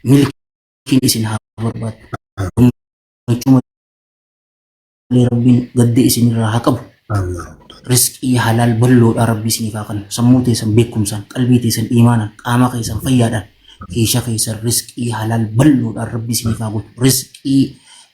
milkiin isin haa barbaaddu. Gammachuu malee rabbiin gadda isinirraa haa qabu. Rizqii halaal bal'oodhaa rabbii isiniif haa kennu. Sammuu teessan beekumsaan, qalbii teessan iimaanaan, qaama keessan fayyaadhaan, kiisha keessan rizqii halaal bal'oodhaan rabbii isiniif haa godhu. Rizqii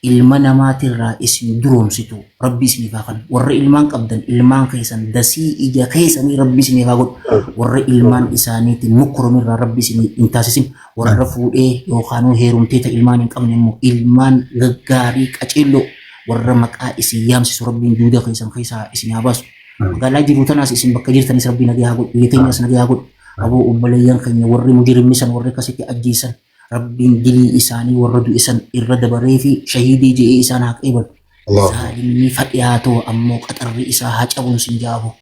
ilma namaatirraa isin duroomsitu rabbi isiniif haa kennu. Warra ilmaan qabdan ilmaan keessan dasii ija keessanii rabbi isiniif haa godhu. Warra ilmaan isaaniitiin mukkurumirraa rabbi isin hin taasisin. Warra fuudhee yookaanuu heerumtee ta ilmaan hin qabne immoo ilmaan gaggaarii qaceelloo warra maqaa isin yaamsisu rabbiin duuda keessan keessaa isin haa baasu. Magaalaa jiru tanaas isin bakka jirtanis rabbi nagaa haa godhu. Biyya teenyas nagaa haa godhu. Aboo obboleeyyan keenya warri mujrimni san warri akkasitti ajjeesan Rabbiin dilii isaanii warra du'e san irra dabaree fi shahiidii je'ee isaan haa qeebalu. Allah. Zaalimni fadhiyaatoo ammoo qaxarri isaa haa cabuun sin jaabu.